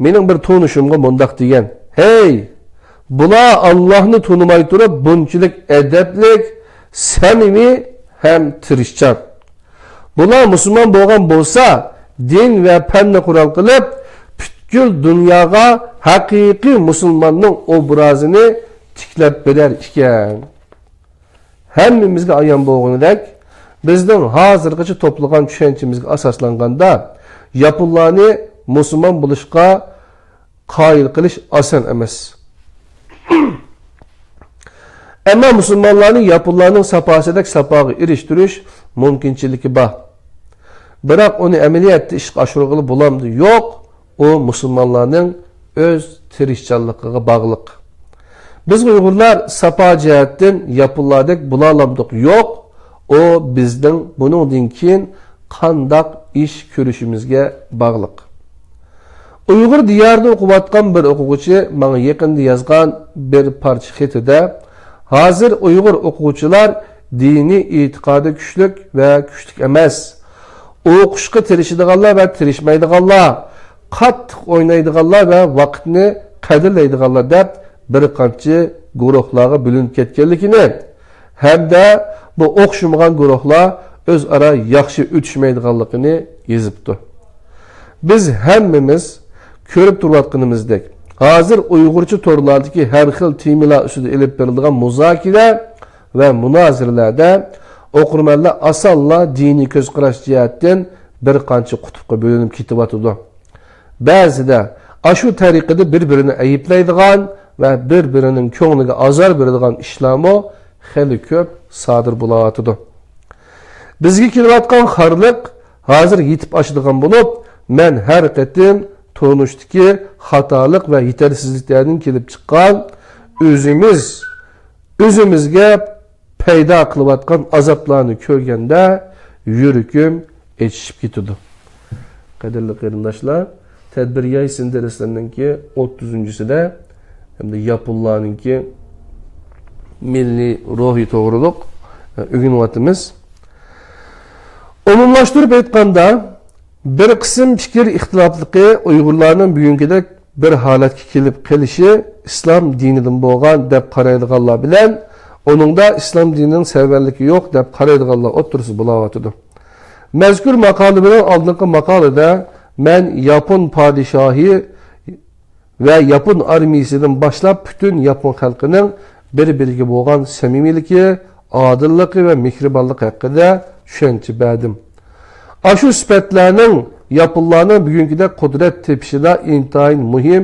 مېنىڭ بىر تونۇشۇمغا مۇنداق دېگەن: «ھەي، بۇلار ئاللاھنى تونۇماي تۇرۇپ بۇنچىلىك ئەدەپلىك، سەمىمىي ھەم تىرىشچان. بۇلار مۇسۇلمان بولغان بولسا، دىن ۋە پەننى قورال قىلىپ، پۈتكۈل دۇنياغا ھەقىقىي مۇسۇلماننىڭ ئوبرازىنى تىكلەپ بېرەر ئىكەن.» ھەممىمىزگە ئايان بولغىنىدەك، بىزنىڭ ھازىرغىچە توپلىغان چۈشەنچىمىزگە ئاساسلانغاندا، ياپونلارنى مۇسۇلمان بولۇشقا قايىل قىلىش ئاسان ئەمەس. ئەمما مۇسۇلمانلارنى ياپونلارنىڭ ساپاسىدەك ساپاغا ئېرىشتۈرۈش مۇمكىنچىلىكى بار. بىراق ئۇنى ئەمەلىيەتتە ئىشقا ئاشۇرغىلى بولامدۇ، يوق، ئۇ مۇسۇلمانلارنىڭ ئۆز تىرىشچانلىقىغا باغلىق. بىز ئۇيغۇرلار ساپا جەھەتتىن ياپونلاردەك بولالامدۇق، يوق، ئۇ بىزنىڭ بۇنىڭدىن كېيىن قانداق ئىش كۆرۈشىمىزگە باغلىق. ئۇيغۇر دىيارىدا ئوقۇۋاتقان بىر ئوقۇغۇچى ماڭا يېقىندا يازغان بىر پارچە خېتىدە، ھازىر ئۇيغۇر ئوقۇغۇچىلار دىنىي ئېتىقادى كۈچلۈك ۋە كۈچلۈك ئەمەس. ئوقۇشقا تىرىشىدىغانلار ۋە تىرىشمايدىغانلار، قاتتىق ئوينايدىغانلار ۋە ۋاقىتنى قەدىرلەيدىغانلار دەپ بىر قانچە گۇرۇھلارغا بۆلۈنۈپ كەتكەنلىكىنى، ھەمدە بۇ ئوخشىمىغان گۇرۇھلار ئۆزئارا ياخشى ئۆتۈشمەيدىغانلىقىنى يېزىپتۇ. بىز ھەممىمىز كۆرۈپ تۇرۇۋاتقىنىمىزدەك، ھازىر ئۇيغۇرچە تورلاردىكى ھەر خىل تېمىلار ئۈستىدە ئېلىپ بېرىلىدىغان مۇزاكىرە ۋە مۇنازىرىلەردە ئوقۇرمەنلەر ئاسانلا دىنىي كۆز قاراش جەھەتتىن بىر قانچە قۇتۇپقا بۆلۈنۈپ كېتىۋاتىدۇ. بەزىدە ئاشۇ تەرىقىدە بىر-بىرىنى ئەيىبلەيدىغان ۋە بىر-بىرىنىڭ كۆڭلىگە ئازار بېرىدىغان ئىشلارمۇ خېلى كۆپ سادىر بولۇۋاتىدۇ. بىزگە كېلىۋاتقان خارلىق ھازىر يېتىپ ئاشىدىغان بولۇپ، مەن ھەر قېتىم تۇرمۇشتىكى خاتالىق ۋە يېتەرسىزلىكلەردىن كېلىپ چىققان، ئۆزىمىز ئۆزىمىزگە پەيدا قىلىۋاتقان ئازابلارنى كۆرگەندە، يۈرىكىم ئېچىشىپ كېتىدۇ. قەدىرلىك قېرىنداشلار، تەدبىر ياي سىن دەرسلىرىنىڭكى ئوتتۇزىنچىسىدە ھەمدە ياپونلارنىڭكى مىللىي روھى توغرۇلۇق ئۆگىنىۋاتىمىز. ئومۇملاشتۇرۇپ ئېيتقاندا، بىر قىسىم پىكىر ئىختىلاپلىقى ئۇيغۇرلارنىڭ بۈگۈنكىدەك بىر ھالەتكە كېلىپ قېلىشى ئىسلام دىنىدىن بولغان دەپ قارايدىغانلار بىلەن، ئۇنىڭدا ئىسلام دىنىنىڭ سەۋەنلىكى يوق دەپ قارايدىغانلار ئوتتۇرىسىدا بولاۋاتىدۇ. مەزكۇر ماقالە بىلەن ئالدىنقى ماقالىدە مەن ياپون پادىشاھى ۋە ياپون ئارمىيىسىدىن باشلاپ پۈتۈن ياپون خەلقىنىڭ بىر-بىرىگە بولغان سەمىمىيلىكى، ئادىللىقى ۋە مېھرىبانلىقى ھەققىدە چۈشەنچە بەردىم. ئاشۇ سۈپەتلەرنىڭ ياپونلارنىڭ بۈگۈنكىدەك قۇدرەت تېپىشىدا ئىنتايىن مۇھىم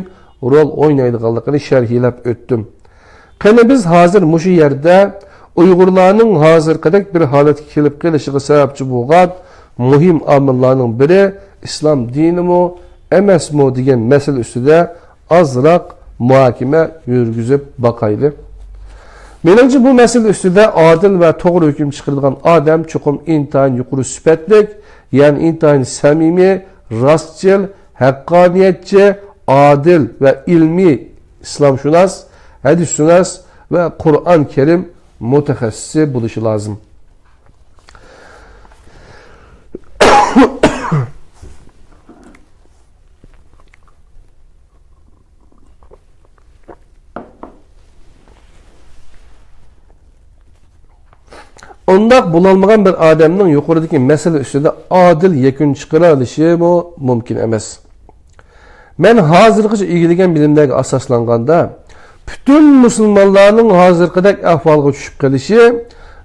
رول ئوينايدىغانلىقىنى شەرھلەپ ئۆتتۈم. قېنى بىز ھازىر مۇشۇ يەردە ئۇيغۇرلارنىڭ ھازىرقىدەك بىر ھالەتكە كېلىپ قېلىشىغا سەۋەبچى بولغان مۇھىم ئامىللارنىڭ بىرى ئىسلام دىنىمۇ، ئەمەسمۇ دېگەن مەسىلە ئۈستىدە ئازراق مۇھاكىمە يۈرگۈزۈپ باقايلى. مېنىڭچە، بۇ مەسىلە ئۈستىدە ئادىل ۋە توغرا ھۆكۈم چىقىرىدىغان ئادەم چوقۇم ئىنتايىن يۇقىرى سۈپەتلىك، يەنى ئىنتايىن سەمىمىي، راستچىل، ھەققانىيەتچى، ئادىل ۋە ئىلمىي ئىسلامشۇناس، ھەدىسشۇناس ۋە قۇرئان كەرىم مۇتەخەسسىسى بولۇشى لازىم. ئۇنداق بولالمىغان بىر ئادەمنىڭ يۇقىرىدىكى مەسىلە ئۈستىدە ئادىل يەكۈن چىقىرالىشىمۇ مۇمكىن ئەمەس. مەن ھازىرغىچە ئىگىلىگەن بىلىملەرگە ئاساسلانغاندا، پۈتۈن مۇسۇلمانلارنىڭ ھازىرقىدەك ئەھۋالغا چۈشۈپ قېلىشى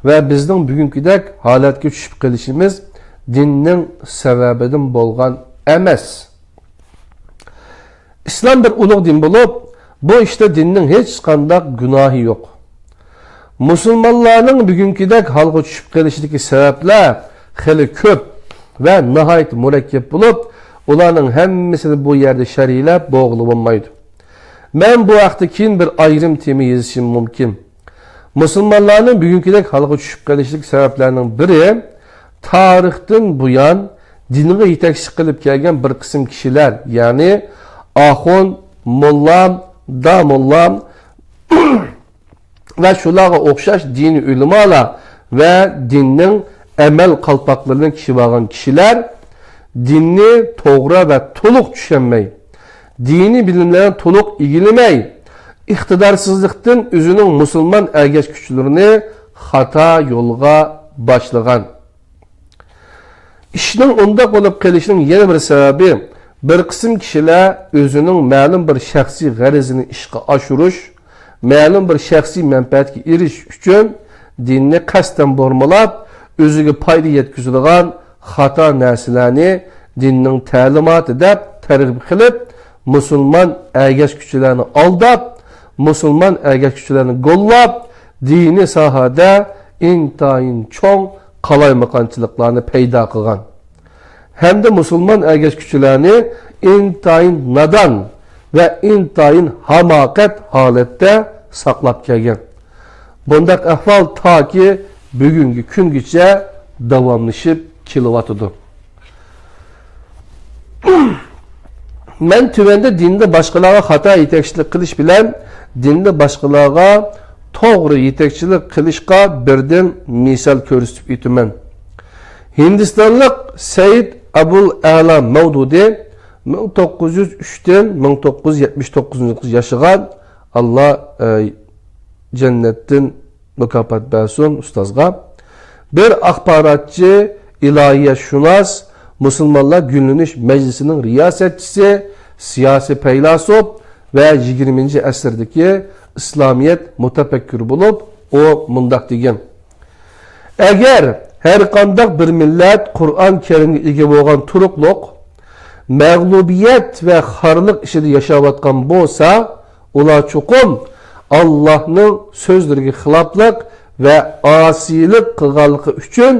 ۋە بىزنىڭ بۈگۈنكىدەك ھالەتكە چۈشۈپ قېلىشىمىز دىننىڭ سەۋەبىدىن بولغان ئەمەس. ئىسلام بىر ئۇلۇغ دىن بولۇپ، بۇ ئىشتا دىننىڭ ھېچقانداق گۇناھى يوق. مۇسۇلمانلارنىڭ بۈگۈنكىدەك ھالغا چۈشۈپ قېلىشىدىكى سەۋەبلەر خېلى كۆپ ۋە ناھايىتى مۇرەككەپ بولۇپ، ئۇلارنىڭ ھەممىسىنى بۇ يەردە شەرھلەپ بولغىلى بولمايدۇ. مەن بۇ ھەقتە كېيىن بىر ئايرىم تېما يېزىشىم مۇمكىن. مۇسۇلمانلارنىڭ بۈگۈنكىدەك ھالغا چۈشۈپ قېلىشلىق سەۋەبلەرنىڭ بىرى، تارىختىن بۇيان دىنغا يېتەكچىلىك قىلىپ كەلگەن بىر قىسىم كىشىلەر، يەنى ئاخۇن، موللا، داموللا ۋە شۇلارغا ئوخشاش دىنىي ئۆلىمالار ۋە دىننىڭ ئەمەل قالپاقلىرىنى كىيىۋالغان كىشىلەر دىننى توغرا ۋە تولۇق چۈشەنمەي، دىنىي بىلىملەرنى تولۇق ئىگىلىمەي، ئىقتىدارسىزلىقتىن ئۆزىنىڭ مۇسۇلمان ئەگەشكۈچىلىرىنى خاتا يولغا باشلىغان. ئىشنىڭ ئۇنداق بولۇپ قېلىشىنىڭ يەنە بىر سەۋەبى، بىر قىسىم كىشىلەر ئۆزىنىڭ مەلۇم بىر شەخسىي غەرىزىنى ئىشقا ئاشۇرۇش، مەلۇم بىر شەخسىي مەنپەئەتكە ئېرىشىش ئۈچۈن دىننى قەستەن بۇرمىلاپ، ئۆزىگە پايدا يەتكۈزىدىغان خاتا نەرسىلەرنى دىننىڭ تەلىماتى دەپ تەرغىب قىلىپ، مۇسۇلمان ئەگەشكۈچىلەرنى ئالداپ، مۇسۇلمان ئەگەشكۈچىلەرنى گوللاپ، دىنىي ساھەدە ئىنتايىن چوڭ قالايمىقانچىلىقلارنى پەيدا قىلغان ھەمدە مۇسۇلمان ئەگەشكۈچىلەرنى ئىنتايىن نادان ۋە ئىنتايىن ھاماقەت ھالەتتە ساقلاپ كەلگەن. بۇنداق ئەھۋال تاكى بۈگۈنكى كۈنگىچە داۋاملىشىپ كېلىۋاتىدۇ. مەن تۆۋەندە دىندا باشقىلارغا خاتا يېتەكچىلىك قىلىش بىلەن دىندا باشقىلارغا توغرا يېتەكچىلىك قىلىشقا بىردىن مىسال كۆرسىتىپ ئۆتىمەن. ھىندىستانلىق سەيىد ئەبۇل ئەلا مەۋدۇدى، مىڭ توققۇز يۈز ئۈچتىن مىڭ توققۇز يۈز يەتمىش توققۇزىنچى يىلغىچە ياشىغان، ئاللا، ئە، جەننەتتىن مۇكاپات بەرسۇن ئۇستازغا. بىر ئاخباراتچى، ئىلاھىيەتشۇناس، مۇسۇلمانلار گۈللىنىش مەجلىسىنىڭ رىياسەتچىسى، سىياسىي پەيلاسوپ ۋە يىگىرمىنچى ئەسىردىكى ئىسلامىيەت مۇتەپەككۇرى بولۇپ، ئۇ مۇنداق دېگەن: ئەگەر ھەرقانداق بىر مىللەت قۇرئان كەرىمگە ئىگە بولغان تۇرۇقلۇق، مەغلۇبىيەت ۋە خارلىق ئىچىدە ياشاۋاتقان بولسا، ئۇلار چوقۇم ئاللاھنىڭ سۆزلىرىگە خىلاپلىق ۋە ئاسىيلىق قىلغانلىقى ئۈچۈن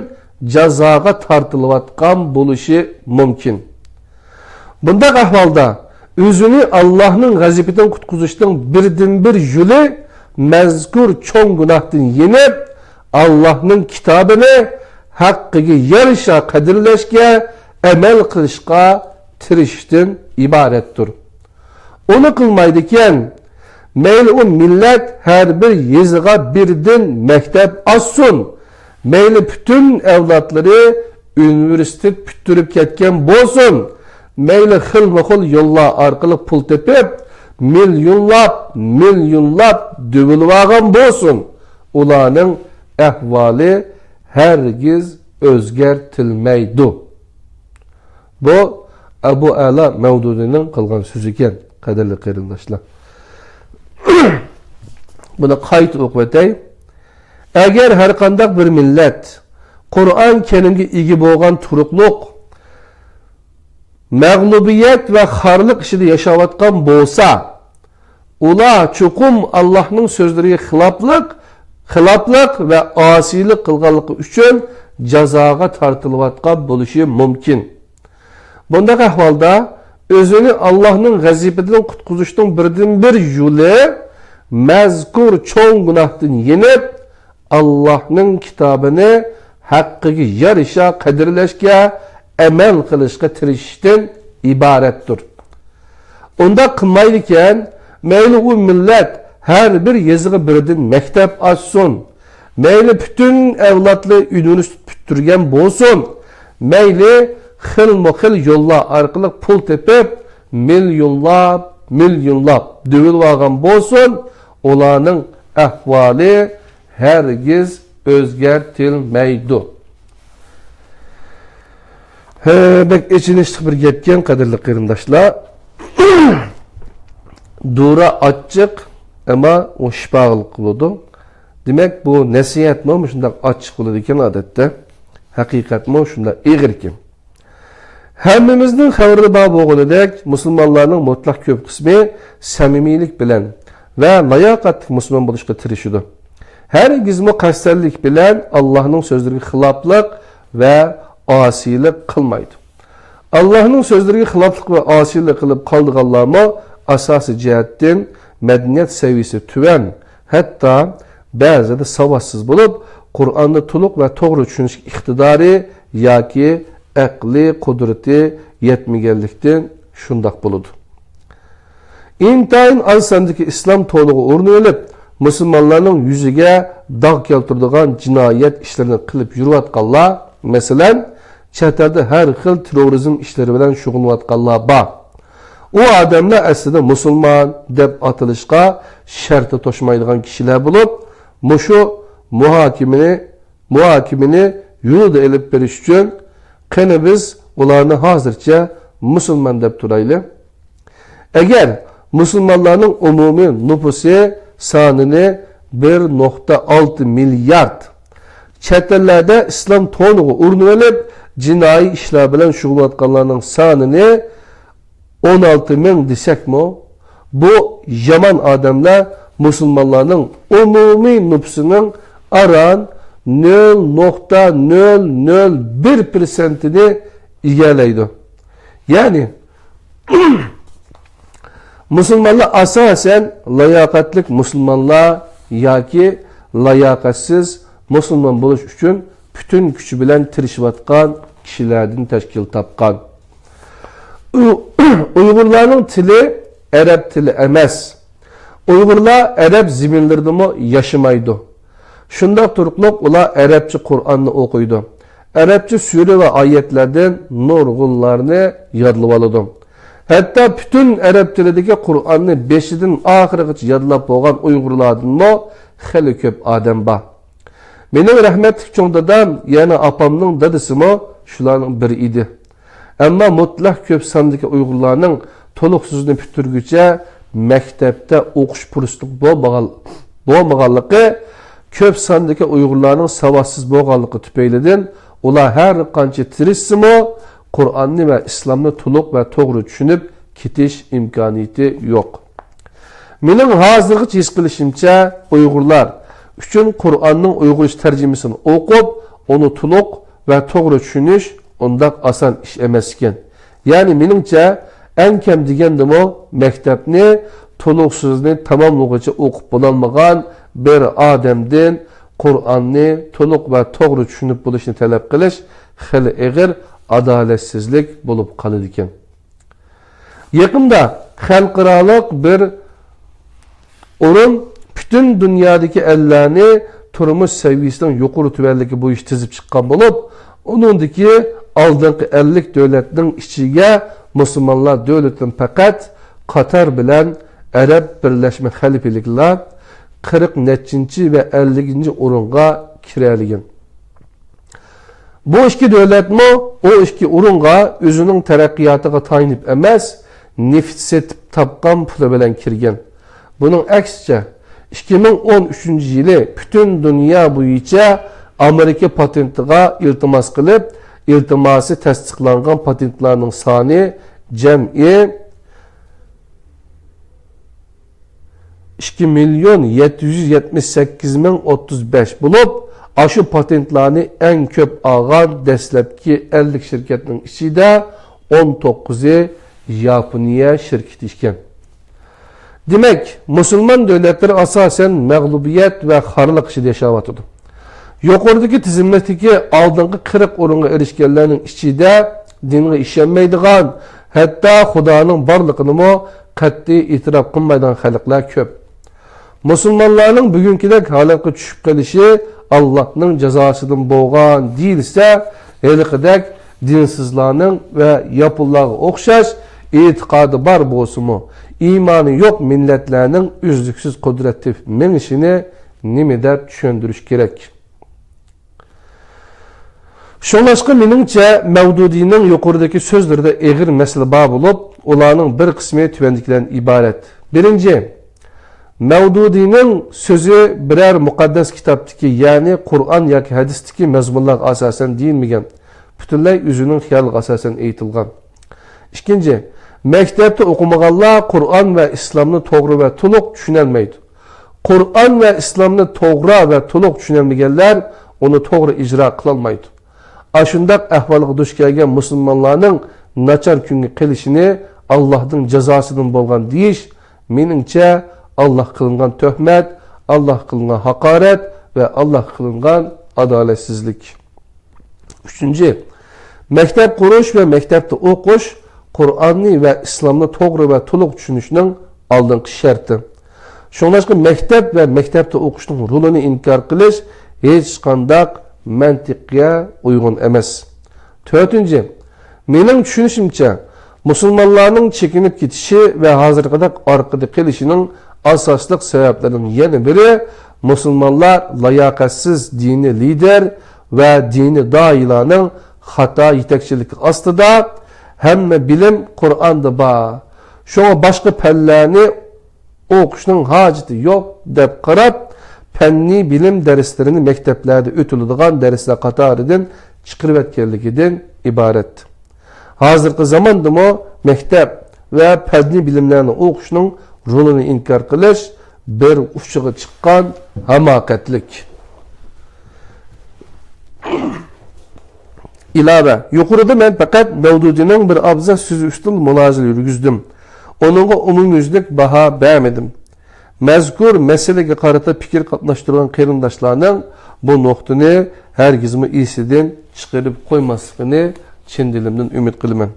جازاغا تارتىلىۋاتقان بولۇشى مۇمكىن. بۇنداق ئەھۋالدا ئۆزىنى ئاللاھنىڭ غەزىپىدىن قۇتقۇزۇشنىڭ بىردىنبىر يولى مەزكۇر چوڭ گۇناھتىن يېنىپ، ئاللاھنىڭ كىتابىنى ھەققىگە يارىشا قەدىرلەشكە، ئەمەل قىلىشقا تىرىشىشتىن ئىبارەتتۇر. ئۇنى قىلمايدىكەن، مەيلى ئۇ مىللەت ھەر بىر يېزىغا بىردىن مەكتەپ ئاچسۇن، مەيلى پۈتۈن ئەۋلادلىرى ئۇنىۋېرسىتېت پۈتتۈرۈپ كەتكەن بولسۇن، مەيلى خىلمۇخىل يوللار ئارقىلىق پۇل تېپىپ، مىليونلاپ، مىليونلاپ دۆۋىلىۋالغان بولسۇن، ئۇلارنىڭ ئەھۋالى ھەرگىز ئۆزگەرتىلمەيدۇ. بۇ ئەبۇ ئەلا مەۋدۇدىنىڭ قىلغان سۆزى ئىكەن، قەدىرلىك قېرىنداشلار. بۇنى قايتا ئوقۇۋېتەي. ئەگەر ھەرقانداق بىر مىللەت قۇرئان كەرىمگە ئىگە بولغان تۇرۇقلۇق، مەغلۇبىيەت ۋە خارلىق ئىچىدە ياشاۋاتقان بولسا، ئۇلار چوقۇم ئاللاھنىڭ سۆزلىرىگە خىلاپلىق، خىلاپلىق ۋە ئاسىيلىق قىلغانلىقى ئۈچۈن جازاغا تارتىلىۋاتقان بولۇشى مۇمكىن. بۇنداق ئەھۋالدا ئۆزىنى ئاللاھنىڭ غەزىپىدىن قۇتقۇزۇشنىڭ بىردىنبىر يولى مەزكۇر چوڭ گۇناھتىن يېنىپ، ئاللاھنىڭ كىتابىنى ھەققىگە يارىشا قەدىرلەشكە، ئەمەل قىلىشقا تىرىشىشتىن ئىبارەتتۇر. ئۇنداق قىلمايدىكەن، مەيلى ئۇ مىللەت ھەر بىر يېزىغا بىردىن مەكتەپ ئاچسۇن، مەيلى پۈتۈن ئەۋلادلىرى ئۇنىۋېرسىتېت پۈتتۈرگەن بولسۇن، مەيلى خىلمۇ خىل يوللار ئارقىلىق پۇل تېپىپ، مىليونلاپ، مىليونلاپ دۆۋىلىۋالغان بولسۇن، ئۇلارنىڭ ئەھۋالى ھەرگىز ئۆزگەرتىلمەيدۇ. ھە، بەك ئېچىنىشلىق بىر گەپكەن، قەدىرلىك قېرىنداشلار. دورا ئاچچىق، ئەمما ئۇ شىپالىق بولىدۇ. دېمەك، بۇ نەسىھەتمۇ مۇشۇنداق ئاچچىق بولىدىكەن ئادەتتە. ھەقىقەتمۇ شۇنداق ئېغىركەن. ھەممىمىزنىڭ خەۋىرى بار بولغىنىدەك، مۇسۇلمانلارنىڭ مۇتلەق كۆپ قىسمى سەمىمىيلىك بىلەن ۋە لاياقەتلىك مۇسۇلمان بولۇشقا تىرىشىدۇ. ھەرگىزمۇ قەستەنلىك بىلەن ئاللاھنىڭ سۆزلىرىگە خىلاپلىق ۋە ئاسىيلىق قىلمايدۇ. ئاللاھنىڭ سۆزلىرىگە خىلاپلىق ۋە ئاسىيلىق قىلىپ قالىدىغانلارمۇ ئاساسىي جەھەتتىن مەدەنىيەت سەۋىيەسى تۆۋەن، ھەتتا بەزىدە ساۋاتسىز بولۇپ، قۇرئاننى تولۇق ۋە توغرا چۈشىنىش ئىقتىدارى ياكى ئەقلىي قۇدرىتى يەتمىگەنلىكتىن شۇنداق بولىدۇ. ئىنتايىن ئاز ساندىكى ئىسلام تونىغا ئورىنىۋېلىپ، مۇسۇلمانلارنىڭ يۈزىگە داغ كەلتۈرىدىغان جىنايەت ئىشلىرىنى قىلىپ يۈرۈۋاتقانلار، مەسىلەن، چەت ئەلدە ھەر خىل تېررورىزم ئىشلىرى بىلەن شۇغۇللىنىۋاتقانلار بار. ئۇ ئادەملەر ئەسلىدە مۇسۇلمان دەپ ئاتىلىشقا شەرتى توشمايدىغان كىشىلەر بولۇپ، مۇشۇ مۇھاكىمىنى، مۇھاكىمىنى يولىدا ئېلىپ بېرىش ئۈچۈن، قېنى بىز ئۇلارنى ھازىرچە مۇسۇلمان دەپ تۇرايلى. ئەگەر مۇسۇلمانلارنىڭ ئومۇمىي نوپۇسى سانىنى بىر نۇقتا ئالتە مىليارد، چەت ئەللەردە ئىسلام تونىغا ئورىنىۋېلىپ، جىنايى ئىشلار بىلەن شۇغۇللىنىۋاتقانلارنىڭ سانىنى ئون ئالتە مىڭ دېسەكمۇ، بۇ يامان ئادەملەر مۇسۇلمانلارنىڭ ئومۇمىي نوپۇسىنىڭ ئاران نۆل نۇقتا نۆل نۆل بىر پىرسەنتىنى ئىگىلەيدۇ. يەنى، مۇسۇلمانلار ئاساسەن لاياقەتلىك مۇسۇلمانلار ياكى لاياقەتسىز مۇسۇلمان بولۇش ئۈچۈن پۈتۈن كۈچى بىلەن تىرىشىۋاتقان كىشىلەردىن تەشكىل تاپقان. ئۇ-، ئۇيغۇرلارنىڭ تىلى ئەرەب تىلى ئەمەس. ئۇيغۇرلار ئەرەب زېمىنلىرىدىمۇ ياشىمايدۇ. شۇنداق تۇرۇقلۇق ئۇلار ئەرەبچە قۇرئاننى ئوقۇيدۇ. ئەرەبچە سۈرە ۋە ئايەتلەردىن نۇرغۇنلارنى يادلىۋالىدۇ. ھەتتا پۈتۈن ئەرەب تىلىدىكى قۇرئاننى بېشىدىن ئاخىرىغىچە يادلاپ بولغان ئۇيغۇرلاردىنمۇ خېلى كۆپ ئادەم بار. مېنىڭ رەھمەتلىك چوڭ دادام، يەنى ئاپامنىڭ دادىسىمۇ شۇلارنىڭ بىرى ئىدى. ئەمما مۇتلەق كۆپ ساندىكى ئۇيغۇرلارنىڭ تولۇقسىزنى پۈتتۈرگۈچە مەكتەپتە ئوقۇش پۇرسىتى بولمىغان-، بولمىغانلىقى، كۆپ ساندىكى ئۇيغۇرلارنىڭ ساۋاتسىز بولغانلىقى تۈپەيلىدىن، ئۇلار ھەر قانچە تىرىشسىمۇ، قۇرئاننى ۋە ئىسلامنى تولۇق ۋە توغرا چۈشىنىپ كېتىش ئىمكانىيىتى يوق. مېنىڭ ھازىرغىچە ھېس قىلىشىمچە، ئۇيغۇرلار ئۈچۈن قۇرئاننىڭ ئۇيغۇرچە تەرجىمىسىنى ئوقۇپ، ئۇنى تولۇق ۋە توغرا چۈشىنىش ئۇنداق ئاسان ئىش ئەمەس ئىكەن. يەنى مېنىڭچە، ئەڭ كەم دېگەندىمۇ مەكتەپنى تولۇقسىزنى تاماملىغۇچە ئوقۇپ بولالمىغان بىر ئادەمدىن قۇرئاننى تولۇق ۋە توغرا چۈشىنىپ بولۇشنى تەلەپ قىلىش خېلى ئېغىر ئادالەتسىزلىك بولۇپ قالىدىكەن. يېقىندا خەلقئارالىق بىر ئورۇن پۈتۈن دۇنيادىكى ئەللەرنى تۇرمۇش سەۋىيەسىنىڭ يۇقىرى تۆۋەنلىكى بويىچە تىزىپ چىققان بولۇپ، ئۇنىڭدىكى ئالدىنقى ئەللىك دۆلەتنىڭ ئىچىگە مۇسۇلمانلار دۆلىتىدىن پەقەت قاتار بىلەن ئەرەب بىرلەشمە خەلىپىلىكلەر قىرىق نەچچىنچى ۋە ئەللىكىنچى ئورۇنغا كىرەلىگەن. بۇ ئىككى دۆلەتمۇ ئۇ ئىككى ئورۇنغا ئۆزىنىڭ تەرەققىياتىغا تايىنىپ ئەمەس، نېفىت سېتىپ تاپقان پۇلى بىلەن كىرگەن. بۇنىڭ ئەكسىچە، ئىككى مىڭ ئون ئۈچىنچى يىلى پۈتۈن دۇنيا بويىچە ئامېرىكا پاتېنتىغا ئىلتىماس قىلىپ، ئىلتىماسى تەستىقلانغان پاتېنتلارنىڭ سانى جەمئىي ئىككى مىليون يەتتە يۈز يەتمىش سەككىز مىڭ ئوتتۇز بەش بولۇپ، ئاشۇ پاتېنتلارنى ئەڭ كۆپ ئالغان دەسلەپكى ئەللىك شىركەتنىڭ ئىچىدە ئون توققۇزى ياپونىيە شىركىتى ئىكەن. دېمەك، مۇسۇلمان دۆلەتلىرى ئاساسەن مەغلۇبىيەت ۋە خارلىق ئىچىدە ياشاۋاتىدۇ. يۇقىرىدىكى تىزىملىكتىكى ئالدىنقى قىرىق ئورۇنغا ئېرىشكەنلەرنىڭ ئىچىدە دىنغا ئىشەنمەيدىغان، ھەتتا خۇدانىڭ بارلىقىنىمۇ قەتئىي ئېتىراپ قىلمايدىغان خەلقلەر كۆپ. مۇسۇلمانلارنىڭ بۈگۈنكىدەك ھالەتكە چۈشۈپ قېلىشى ئاللاھنىڭ جازاسىدىن بولغان دېيىلسە، ھېلىقىدەك دىنسىزلارنىڭ ۋە ياپونلارغا ئوخشاش ئېتىقادى بار بولسىمۇ، ئىمانى يوق مىللەتلەرنىڭ ئۈزلۈكسىز قۇدرەت تېپىپ مېڭىشىنى نېمە دەپ چۈشەندۈرۈش كېرەك؟ شۇڭلاشقا، مېنىڭچە، مەۋدۇدىنىڭ يۇقىرىدىكى سۆزلىرىدە ئېغىر مەسىلە بار بولۇپ، ئۇلارنىڭ بىر قىسمى تۆۋەندىكىلەردىن ئىبارەت. بىرىنچى، مەۋدۇدىنىڭ سۆزى بىرەر مۇقەددەس كىتابتىكى، يەنى قۇرئان ياكى ھەدىستىكى مەزمۇنلارغا ئاساسەن دېيىلمىگەن، پۈتۈنلەي ئۆزىنىڭ خىيالىغا ئاساسەن ئېيتىلغان. ئىككىنچى، مەكتەپتە ئوقۇمىغانلار قۇرئان ۋە ئىسلامنى توغرا ۋە تولۇق چۈشىنەلمەيدۇ. قۇرئان ۋە ئىسلامنى توغرا ۋە تولۇق چۈشىنەلمىگەنلەر ئۇنى توغرا ئىجرا قىلالمايدۇ. ئاشۇنداق ئەھۋالغا دۇچ كەلگەن مۇسۇلمانلارنىڭ ناچار كۈنگە قېلىشىنى ئاللاھنىڭ جازاسىدىن بولغان دېيىش، مېنىڭچە، ئاللاھقا قىلىنغان تۆھمەت، ئاللاھقا قىلىنغان ھاقارەت ۋە ئاللاھقا قىلىنغان ئادالەتسىزلىك. ئۈچىنچى، مەكتەپ قۇرۇش ۋە مەكتەپتە ئوقۇش قۇرئاننى ۋە ئىسلامنى توغرا ۋە تولۇق چۈشىنىشنىڭ ئالدىنقى شەرتى. شۇڭلاشقا مەكتەپ ۋە مەكتەپتە ئوقۇشنىڭ رولىنى ئىنكار قىلىش ھېچقانداق مەنتىققە ئۇيغۇن ئەمەس. تۆتىنچى، مېنىڭ چۈشىنىشىمچە، مۇسۇلمانلارنىڭ چېكىنىپ كېتىشى ۋە ھازىرقىدەك ئارقىدا قېلىشىنىڭ ئاساسلىق سەۋەبلىرىنىڭ يەنە بىرى، مۇسۇلمانلار لاياقەتسىز دىنىي لىدېر ۋە دىنىي دائىيلارنىڭ خاتا يېتەكچىلىكى ئاستىدا، ھەممە بىلىم قۇرئاندا بار، شۇڭا باشقا پەنلەرنى ئوقۇشنىڭ ھاجىتى يوق دەپ قاراپ، پەننىي بىلىم دەرسلىرىنى مەكتەپلەردە ئۆتۈلىدىغان دەرسلەر قاتارىدىن چىقىرىۋەتكەنلىكىدىن ئىبارەت. ھازىرقى زاماندىمۇ مەكتەپ ۋە پەننىي بىلىملەرنى ئوقۇشنىڭ رولىنى ئىنكار قىلىش بىر ئۇچىغا چىققان ھاماقەتلىك. ئىلاۋە، يۇقىرىدا مەن پەقەت مەۋدۇدىنىڭ بىر ئابزاس سۆزى ئۈستىدىن مۇلاھىزە يۈرگۈزدۈم. ئۇنىڭغا ئومۇميۈزلۈك باھا بەرمىدىم. مەزكۇر مەسىلىگە قارىتا پىكىر قاتناشتۇرغان قېرىنداشلارنىڭ بۇ نۇقتىنى ھەرگىزمۇ ئېسىدىن چىقىرىپ قويماسلىقىنى چىن دىلىمدىن ئۈمىد قىلىمەن.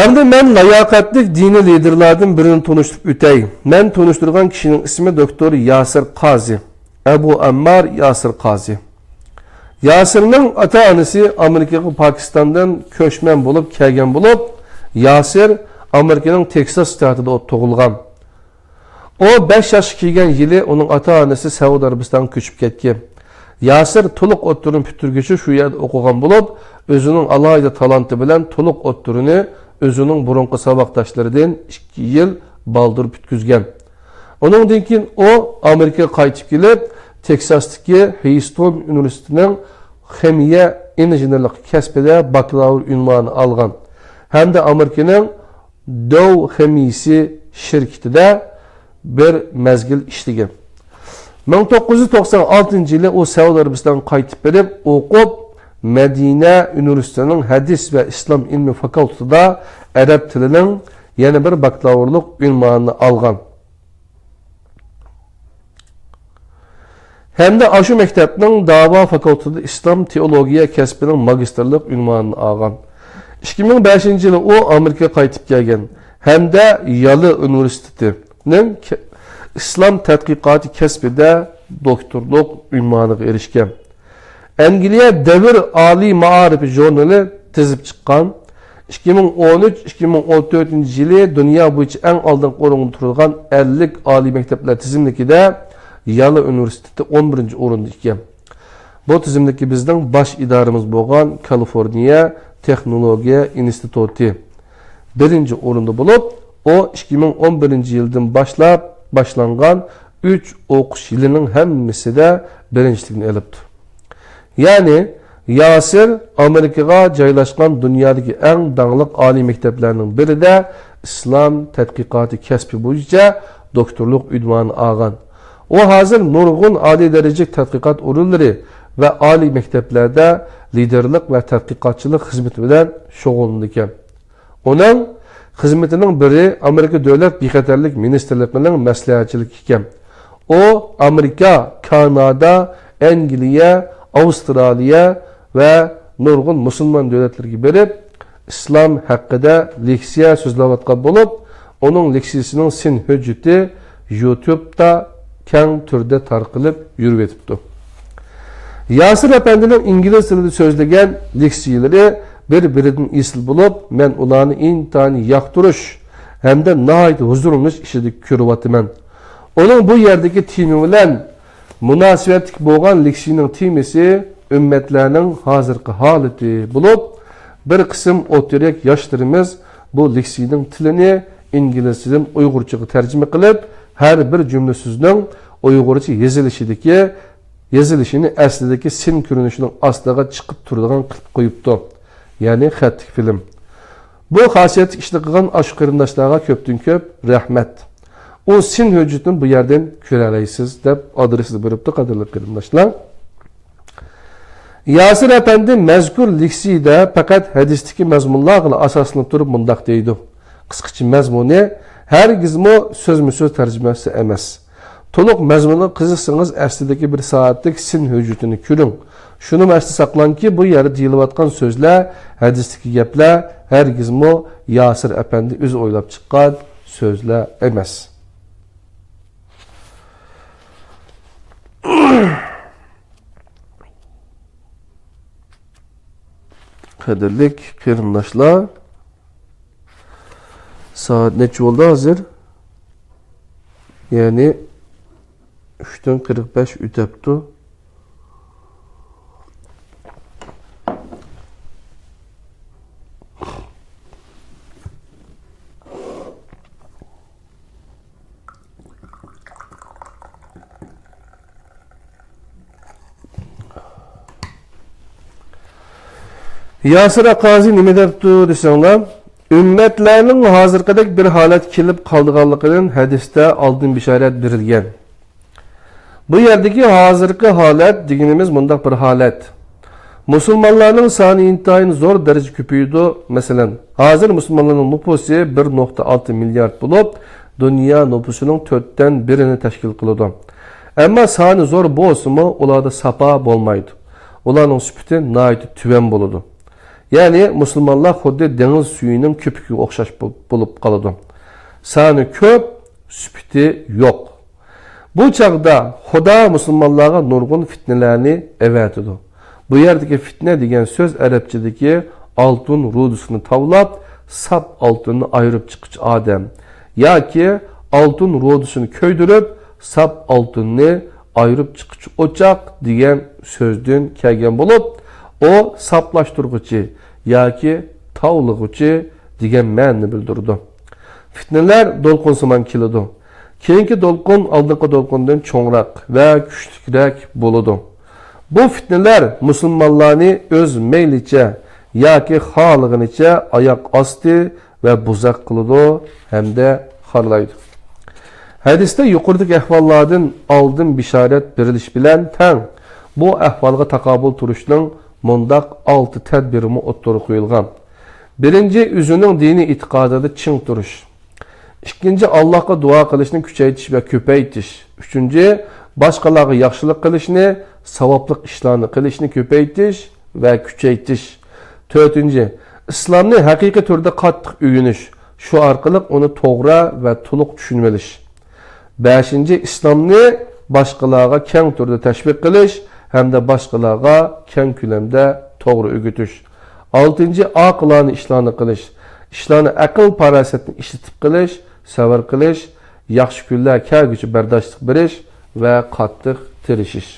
ئەمدى مەن لاياقەتلىك دىنىي لىدېرلاردىن بىرىنى تونۇشتۇرۇپ ئۆتەي. مەن تونۇشتۇرغان كىشىنىڭ ئىسمى دوكتور ياسىر قازى. ئەبۇ ئەممار ياسىر قازى. ياسىرنىڭ ئاتا-ئانىسى ئامېرىكىغا پاكىستاندىن كۆچمەن بولۇپ كەلگەن بولۇپ، ياسىر ئامېرىكىنىڭ تېكساس شتاتىدا تۇغۇلغان. ئۇ بەش ياشقا كىرگەن يىلى ئۇنىڭ ئاتا-ئانىسى سەئۇدى ئەرەبىستانغا كۆچۈپ كەتكەن. ياسىر تولۇق ئوتتۇرىنى پۈتتۈرگۈچە شۇ يەردە ئوقۇغان بولۇپ، ئۆزىنىڭ ئالاھىدە تالانتى بىلەن تولۇق ئوتتۇرىنى ئۆزىنىڭ بۇرۇنقى ساۋاقداشلىرىدىن ئىككى يىل بالدۇر پۈتكۈزگەن. ئۇنىڭدىن كېيىن ئۇ ئامېرىكىغا قايتىپ كېلىپ، تېكساستىكى ھىيستون ئۇنىۋېرسىتېتىنىڭ خىمىيە ئىنژېنېرلىقى كەسپىدە باكلاۋۇر ئۇنۋانى ئالغان ھەمدە ئامېرىكىنىڭ داۋ خىمىيىسى شىركىتىدە بىر مەزگىل ئىشلىگەن. مىڭ توققۇز يۈز توقسان ئالتىنچى يىلى ئۇ سەئۇدى ئەرەبىستانغا قايتىپ بېرىپ ئوقۇپ، مەدىنە ئۇنىۋېرسىتېتىنىڭ ھەدىس ۋە ئىسلام ئىلمى فاكۇلتېتىدا ئەرەب تىلىنىڭ يەنە بىر باكلاۋۇرلۇق ئۇنۋانىنى ئالغان. ھەمدە ئاشۇ مەكتەپنىڭ داۋا فاكۇلتېتىدا ئىسلام تېئولوگىيە كەسپىنىڭ ماگىستىرلىق ئۇنۋانىنى ئالغان. ئىككى مىڭ بەشىنچى يىلى ئۇ ئامېرىكىغا قايتىپ كەلگەن ھەمدە يالى ئۇنىۋېرسىتېتىنىڭ كە-، ئىسلام تەتقىقاتى كەسپىدە دوكتورلۇق ئۇنۋانىغا ئېرىشكەن. ئەنگلىيە دەۋر ئالىي مائارىپى ژۇرنىلى تىزىپ چىققان. ئىككى مىڭ ئون ئۈچ، ئىككى مىڭ ئون تۆتىنچى يىلى دۇنيا بويىچە ئەڭ ئالدىنقى ئورۇندا تۇرىدىغان ئەللىك ئالىي مەكتەپلەر تىزىملىكىدە يالى ئۇنىۋېرسىتېتى ئون بىرىنچى ئورۇندا ئىكەن. بۇ تىزىملىككە بىزنىڭ باش ئىدارىمىز بولغان كالىفورنىيە تېخنولوگىيە ئىنستىتۇتى بىرىنچى ئورۇندا بولۇپ، ئۇ ئىككى مىڭ ئون بىرىنچى يىلدىن باشلاپ باشلانغان ئۈچ ئوقۇش يىلىنىڭ ھەممىسىدە بىرىنچىلىكنى ئېلىپتۇ. يەنى ياسىر ئامېرىكىغا جايلاشقان دۇنيادىكى ئەڭ داڭلىق ئالىي مەكتەپلەرنىڭ بىرىدە ئىسلام تەتقىقاتى كەسپى بويىچە دوكتورلۇق ئۇنۋانى ئالغان. ئۇ ھازىر نۇرغۇن ئالىي دەرىجىلىك تەتقىقات ئورۇنلىرى ۋە ئالىي مەكتەپلەردە لىدېرلىق ۋە تەتقىقاتچىلىق خىزمىتى بىلەن شۇغۇللىنىدىكەن. ئۇنىڭ خىزمىتىنىڭ بىرى ئامېرىكا دۆلەت بىخەتەرلىك مىنىستىرلىقىنىڭ مەسلىھەتچىلىكى ئىكەن. ئۇ ئامېرىكا، كانادا، ئەنگلىيە، ئاۋسترالىيە ۋە نۇرغۇن مۇسۇلمان دۆلەتلىرىگە بېرىپ، ئىسلام ھەققىدە لېكسىيە سۆزلەۋاتقان بولۇپ، ئۇنىڭ لېكسىيىسىنىڭ سىن ھۆججىتى يۇتۇبتا كەڭ تۈردە تارقىلىپ يۈرۈۋېتىپتۇ. ياسىر ئەپەندىنىڭ ئىنگلىز تىلىدا سۆزلىگەن لېكسىيىلىرى بىر-بىرىدىن ئېسىل بولۇپ، مەن ئۇلارنى ئىنتايىن ياقتۇرۇش ھەمدە ناھايىتى ھۇزۇرلىنىش ئىچىدە كۆرۈۋاتىمەن. ئۇنىڭ بۇ يەردىكى تېما بىلەن مۇناسىۋەتلىك بولغان لېكسىيىنىڭ تېمىسى ئۈممەتلەرنىڭ ھازىرقى ھالىتى بولۇپ، بىر قىسىم ئوتتۇرا ياشلىرىمىز بۇ لېكسىيىنىڭ تىلىنى ئىنگلىزچىدىن ئۇيغۇرچىغا تەرجىمە قىلىپ، ھەر بىر جۈملە سۆزنىڭ ئۇيغۇرچە يېزىلىشىدىكى، يېزىلىشىنى ئەسلىدىكى سىن كۆرۈنۈشىنىڭ ئاستىغا چىقىپ تۇرىدىغان قىلىپ قويۇپتۇ. يەنى خەتلىك فىلىم. بۇ خاسىيەتلىك ئىشنى قىلغان ئاشۇ قېرىنداشلارغا كۆپتىن كۆپ رەھمەت. ئۇ سىن ھۆججىتىنى بۇ يەردىن كۆرەلەيسىز، دەپ ئادرېسنى بېرىپتۇ، قەدىرلىك قېرىنداشلار. ياسىر ئەپەندى مەزكۇر لېكسىيىدە پەقەت ھەدىستىكى مەزمۇنلارغىلا ئاساسلىنىپ تۇرۇپ مۇنداق دەيدۇ. قىسقىچە مەزمۇنى، ھەرگىزمۇ سۆزمۇ سۆز تەرجىمىسى ئەمەس. تولۇق مەزمۇنغا قىزىقسىڭىز، ئەسلىدىكى بىر سائەتلىك سىن ھۆججىتىنى كۆرۈڭ. شۇنىمۇ ئەستە ساقلاڭكى، بۇ يەردە دېيىلىۋاتقان سۆزلەر، ھەدىستىكى گەپلەر ھەرگىزمۇ ياسىر ئەپەندى ئۆزى ئويلاپ چىققان سۆزلەر ئەمەس. قەدىرلىك قېرىنداشلار، سائەت نەچچە بولدى ھازىر؟ يەنى ئۈچتىن قىرىق بەش ئۆتەپتۇ. ياسىر قازى نېمە دەپتۇ دېسەڭلار، ئۈممەتلەرنىڭ ھازىرقىدەك بىر ھالەتكە كېلىپ قالىدىغانلىقىدىن ھەدىستە ئالدىن بېشارەت بېرىلگەن. بۇ يەردىكى ھازىرقى ھالەت دېگىنىمىز مۇنداق بىر ھالەت. مۇسۇلمانلارنىڭ سانى ئىنتايىن زور دەرىجىدە كۆپىيىدۇ. مەسىلەن، ھازىر مۇسۇلمانلارنىڭ نوپۇسى بىر نۇقتا ئالتە مىليارد بولۇپ، دۇنيا نوپۇسىنىڭ تۆتتىن بىرىنى تەشكىل قىلىدۇ. ئەمما سانى زور بولسىمۇ، ئۇلاردا ساپا بولمايدۇ. ئۇلارنىڭ سۈپىتى ناھايىتى تۆۋەن بولىدۇ. يەنى مۇسۇلمانلار خۇددى دېڭىز سۈيىنىڭ كۆپۈكىگە ئوخشاش بول-، بولۇپ قالىدۇ. سانى كۆپ، سۈپىتى يوق. بۇ چاغدا خۇدا مۇسۇلمانلارغا نۇرغۇن فىتنىلەرنى ئەۋەتىدۇ. بۇ يەردىكى فىتنە دېگەن سۆز ئەرەبچىدىكى ئالتۇن رۇدىسىنى تاۋلاپ، ساپ ئالتۇننى ئايرىپ چىققۇچى ئادەم ياكى ئالتۇن رۇدىسىنى كۆيدۈرۈپ، ساپ ئالتۇننى ئايرىپ چىققۇچى ئوچاق دېگەن سۆزدىن كەلگەن بولۇپ، ئۇ ساپلاشتۇرغۇچى ياكى تاۋلىغۇچى دېگەن مەنىنى بىلدۈرىدۇ. فىتنىلەر دولقۇنسىمان كېلىدۇ. كېيىنكى دولقۇن ئالدىنقى دولقۇندىن چوڭراق ۋە كۈچلۈكرەك بولىدۇ. بۇ فىتنىلەر مۇسۇلمانلارنى ئۆز مەيلىچە ياكى خالىغىنىچە ئاياق ئاستى ۋە بوزەك قىلىدۇ ھەمدە خارلايدۇ. ھەدىستە يۇقىرىدىكى ئەھۋاللاردىن ئالدىن بېشارەت بېرىلىش بىلەن تەڭ بۇ ئەھۋالغا تاقابىل تۇرۇشنىڭ مۇنداق ئالتە تەدبىرىمۇ ئوتتۇرىغا قويۇلغان. بىرىنچى، ئۆزىنىڭ دىنىي ئېتىقادىدا چىڭ تۇرۇش. ئىككىنچى، ئاللاھقا دۇئا قىلىشنى كۈچەيتىش ۋە كۆپەيتىش. ئۈچىنچى، باشقىلارغا ياخشىلىق قىلىشنى، ساۋابلىق ئىشلارنى قىلىشنى كۆپەيتىش ۋە كۈچەيتىش. تۆتىنچى، ئىسلامنى ھەقىقىي تۈردە قاتتىق ئۆگىنىش، شۇ ئارقىلىق ئۇنى توغرا ۋە تولۇق چۈشىنىۋېلىش. بەشىنچى، ئىسلامنى باشقىلارغا كەڭ تۈردە تەشۋىق قىلىش ھەمدە باشقىلارغا كەڭ كۆلەمدە توغرا ئۆگىتىش. ئالتىنچى، ئاقىلانە ئىشلارنى قىلىش، ئىشلارنى ئەقىل-پاراسەتنى ئىشلىتىپ قىلىش، سەۋر قىلىش، ياخشى كۈنلەر كەلگۈچە بەرداشلىق بېرىش ۋە قاتتىق تىرىشىش.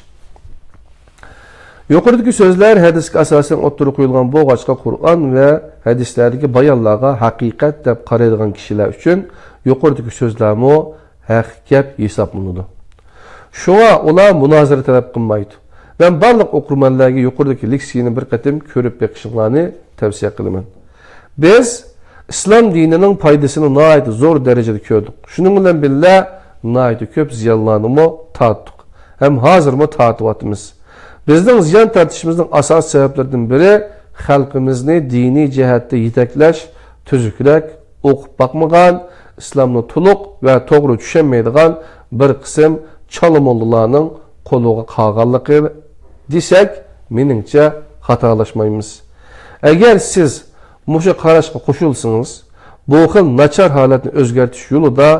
يۇقىرىدىكى سۆزلەر ھەدىسكە ئاساسەن ئوتتۇرىغا قويۇلغان بولغاچقا، قۇرئان ۋە ھەدىسلەردىكى بايانلارغا ھەقىقەت دەپ قارايدىغان كىشىلەر ئۈچۈن يۇقىرىدىكى سۆزلەرمۇ ھەق گەپ ھېسابلىنىدۇ. شۇڭا ئۇلار مۇنازىرە تەلەپ قىلمايدۇ. مەن بارلىق ئوقۇرمەنلەرگە يۇقىرىدىكى لېكسىيەنى بىر قېتىم كۆرۈپ بېقىشىڭلارنى تەۋسىيە قىلىمەن. بىز ئىسلام دىنىنىڭ پايدىسىنى ناھايىتى زور دەرىجىدە كۆردۇق. شۇنىڭ بىلەن بىللە، ناھايىتى كۆپ زىيانلارنىمۇ تارتتۇق ھەم ھازىرمۇ تارتىۋاتىمىز. بىزنىڭ زىيان تارتىشىمىزنىڭ ئاساسىي سەۋەبلىرىدىن بىرى، خەلقىمىزنى دىنىي جەھەتتە يېتەكلەش، تۈزۈكرەك ئوقۇپ باقمىغان، ئىسلامنى تولۇق ۋە توغرا چۈشەنمەيدىغان بىر قىسىم چالا موللىلارنىڭ قولىغا قالغانلىقى دېسەك، مېنىڭچە خاتالاشمايمىز. ئەگەر سىز مۇشۇ قاراشقا قوشۇلسىڭىز، بۇ خىل ناچار ھالەتنى ئۆزگەرتىش يولىدا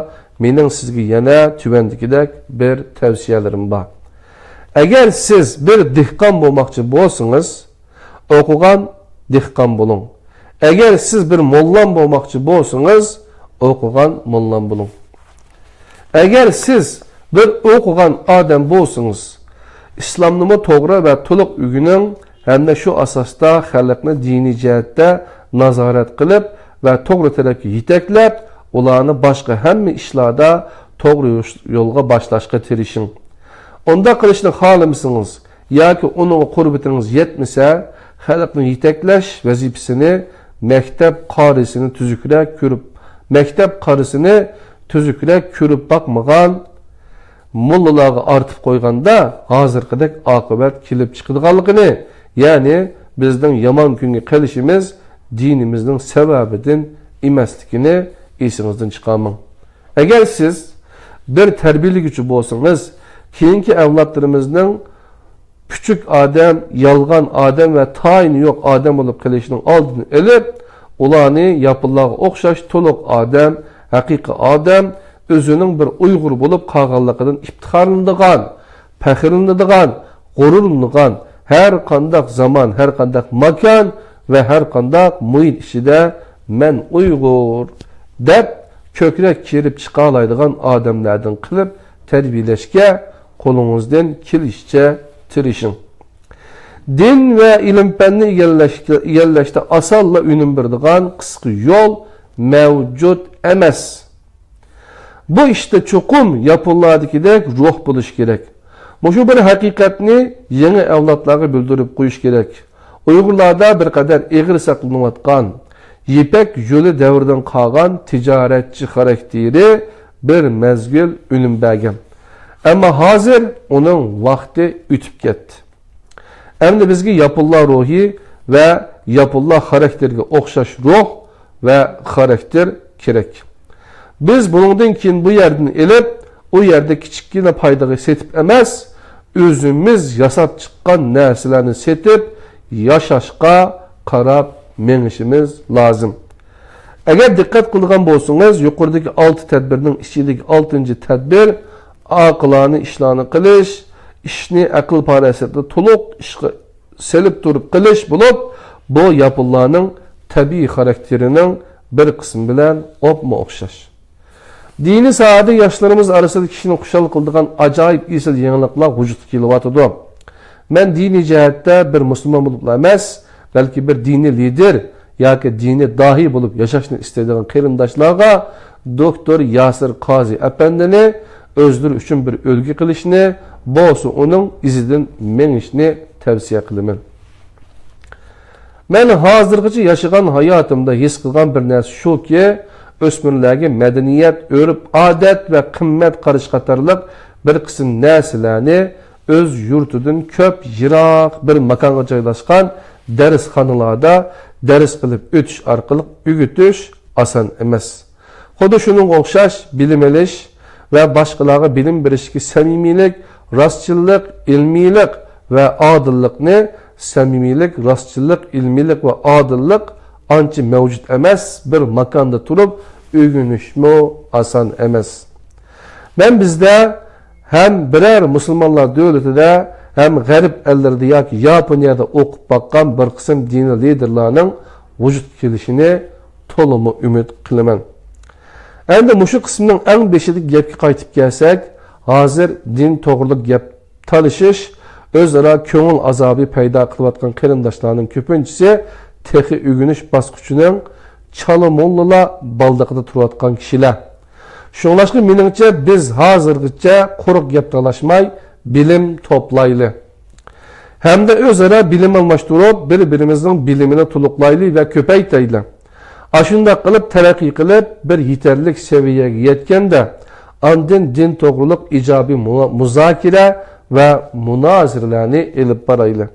مېنىڭ سىزگە يەنە تۆۋەندىكىدەك بىر تەۋسىيەلىرىم بار. ئەگەر سىز بىر دېھقان بولماقچى بولسىڭىز، ئوقۇغان دېھقان بولۇڭ. ئەگەر سىز بىر موللام بولماقچى بولسىڭىز، ئوقۇغان موللام بولۇڭ. ئەگەر سىز بىر ئوقۇغان ئادەم بولسىڭىز، ئىسلامنىمۇ توغرا ۋە تولۇق ئۆگىنىڭ ھەمدە شۇ ئاساستا خەلقنى دىنىي جەھەتتە نازارەت قىلىپ ۋە توغرا تەرەپكە يېتەكلەپ، ئۇلارنى باشقا ھەممە ئىشلاردا توغرا يوش-، يولغا باشلاشقا تىرىشىڭ. ئۇنداق قىلىشنى خالىمىسىڭىز، ياكى ئۇنىڭغا قۇربىتىڭىز يەتمىسە، خەلقنى يېتەكلەش ۋەزىپىسىنى مەكتەپ قارىسىنى تۈزۈكرەك كۆرۈپ، مەكتەپ قارىسىنى تۈزۈكرەك كۆرۈپ باقمىغان موللىلارغا ئارتىپ قويغاندا، ھازىرقىدەك ئاقىۋەت كېلىپ چىقىدىغانلىقىنى، يەنى بىزنىڭ يامان كۈنگە قېلىشىمىز دىنىمىزنىڭ سەۋەبىدىن ئەمەسلىكىنى ئېسىڭىزدىن چىقارماڭ. ئەگەر سىز بىر تەربىيەلىگۈچى بولسىڭىز، كېيىنكى ئەۋلادلىرىمىزنىڭ پۈچۈك ئادەم، يالغان ئادەم ۋە تايىنى يوق ئادەم بولۇپ قېلىشىنىڭ ئالدىنى ئېلىپ، ئۇلارنى ياپونلارغا ئوخشاش تولۇق ئادەم، ھەقىقىي ئادەم، ئۆزىنىڭ بىر ئۇيغۇر بولۇپ قالغانلىقىدىن ئىپتىخارلىنىدىغان، پەخىرلىنىدىغان، غۇرۇرلىنىدىغان، ھەر قانداق زامان، ھەر قانداق ماكان ۋە ھەر قانداق مۇھىت ئىچىدە «مەن ئۇيغۇر» دەپ كۆكرەك كېرىپ چىقالايدىغان ئادەملەردىن قىلىپ تەربىيەلەشكە قولىڭىزدىن كېلىشىچە تىرىشىڭ. دىن ۋە ئىلىم-پەننى ئىگىلەشتە، ئىگىلەشتە ئاسانلا ئۈنۈم بېرىدىغان قىسقا يول مەۋجۇت ئەمەس. بۇ ئىشتا چوقۇم ياپونلاردىكىدەك روھ بولۇشى كېرەك. مۇشۇ بىر ھەقىقەتنى يېڭى ئەۋلادلارغا بىلدۈرۈپ قويۇش كېرەك. ئۇيغۇرلاردا بىر قەدەر ئېغىر ساقلىنىۋاتقان يىپەك يولى دەۋرىدىن قالغان تىجارەتچى خاراكتېرى بىر مەزگىل ئۈنۈم بەرگەن. ئەمما ھازىر ئۇنىڭ ۋاقتى ئۆتۈپ كەتتى. ئەمدى بىزگە ياپونلار روھى ۋە ياپونلار خاراكتېرىگە ئوخشاش روھ ۋە خاراكتېر كېرەك. بىز بۇنىڭدىن كېيىن بۇ يەردىن ئېلىپ، ئۇ يەردە كىچىككىنە پايدىغا سېتىپ ئەمەس، ئۆزىمىز ياساپ چىققان نەرسىلەرنى سېتىپ، ياشاشقا قاراپ مېڭىشىمىز لازىم. ئەگەر دىققەت قىلغان بولسىڭىز، يۇقىرىدىكى ئالتە تەدبىرنىڭ ئىچىدىكى ئالتىنچى تەدبىر ئاقىلانە ئىشلارنى قىلىش، ئىشنى ئەقىل-پاراسەتنى تولۇق ئىشقا سېلىپ تۇرۇپ قىلىش بولۇپ، بۇ ياپونلارنىڭ تەبىئىي خاراكتېرىنىڭ بىر قىسمى بىلەن ئوپمۇ ئوخشاش. دىنىي ساھەدە ياشلىرىمىز ئارىسىدا كىشىنى خۇشال قىلىدىغان ئاجايىپ ئېسىل يېڭىلىقلار ۋۇجۇدقا كېلىۋاتىدۇ. مەن دىنىي جەھەتتە بىر مۇسۇلمان بولۇپلا ئەمەس، بەلكى بىر دىنىي لىدېر ياكى دىنىي داھىي بولۇپ ياشاشنى ئىستەيدىغان قېرىنداشلارغا دوكتور ياسىر قازى ئەپەندىنى ئۆزلىرى ئۈچۈن بىر ئۈلگە قىلىشنى، بولسا ئۇنىڭ ئىزىدىن مېڭىشنى تەۋسىيە قىلىمەن. مەن ھازىرغىچە ياشىغان ھاياتىمدا ھېس قىلغان بىر نەرسە شۇكى، ئۆسمۈرلەرگە مەدەنىيەت، ئۆرپ-ئادەت ۋە قىممەت قارىشى قاتارلىق بىر قىسىم نەرسىلەرنى ئۆز يۇرتىدىن كۆپ يىراق بىر ماكانغا جايلاشقان دەرسخانىلاردا دەرس قىلىپ ئۆتۈش ئارقىلىق ئۆگىتىش ئاسان ئەمەس. خۇددى شۇنىڭغا ئوخشاش بىلىم ئېلىش ۋە باشقىلارغا بىلىم بېرىشتىكى سەمىمىيلىك، راستچىللىق، ئىلمىيلىق ۋە ئادىللىقنى، سەمىمىيلىك، راستچىللىق، ئىلمىيلىك ۋە ئادىللىق ئانچە مەۋجۇت ئەمەس بىر ماكاندا تۇرۇپ ئۆگىنىشمۇ ئاسان ئەمەس. مەن بىزدە ھەم بىرەر مۇسۇلمانلار دۆلىتىدە، ھەم غەرب ئەللىرىدە ياكى ياپونىيەدە ئوقۇپ باققان بىر قىسىم دىنىي لىدېرلارنىڭ ۋۇجۇدقا كېلىشىنى تولىمۇ ئۈمىد قىلىمەن. ئەمدى مۇشۇ قىسىمنىڭ ئەڭ بېشىدىكى گەپكە قايتىپ كەلسەك، ھازىر دىن توغرىلىق گەپ تالىشىش، ئۆزئارا كۆڭۈل ئازابى پەيدا قىلىۋاتقان قېرىنداشلارنىڭ كۆپىنچىسى تېخى ئۆگىنىش باسقۇچىنىڭ چالا موللىلار بالدىقىدا تۇرۇۋاتقان كىشىلەر. شۇڭلاشقا، مېنىڭچە، بىز ھازىرغىچە قۇرۇق گەپ تالاشماي، بىلىم توپلايلى. ھەمدە ئۆزئارا بىلىم ئالماشتۇرۇپ، بىر-بىرىمىزنىڭ بىلىمىنى تولۇقلايلى ۋە كۆپەيتەيلى. ئاشۇنداق قىلىپ تەرەققىي قىلىپ، بىر يېتەرلىك سەۋىيەگە يەتكەندە، ئاندىن دىن توغرۇلۇق ئىجابىي مۇ-، مۇزاكىرە ۋە مۇنازىرىلەرنى ئېلىپ بارايلى.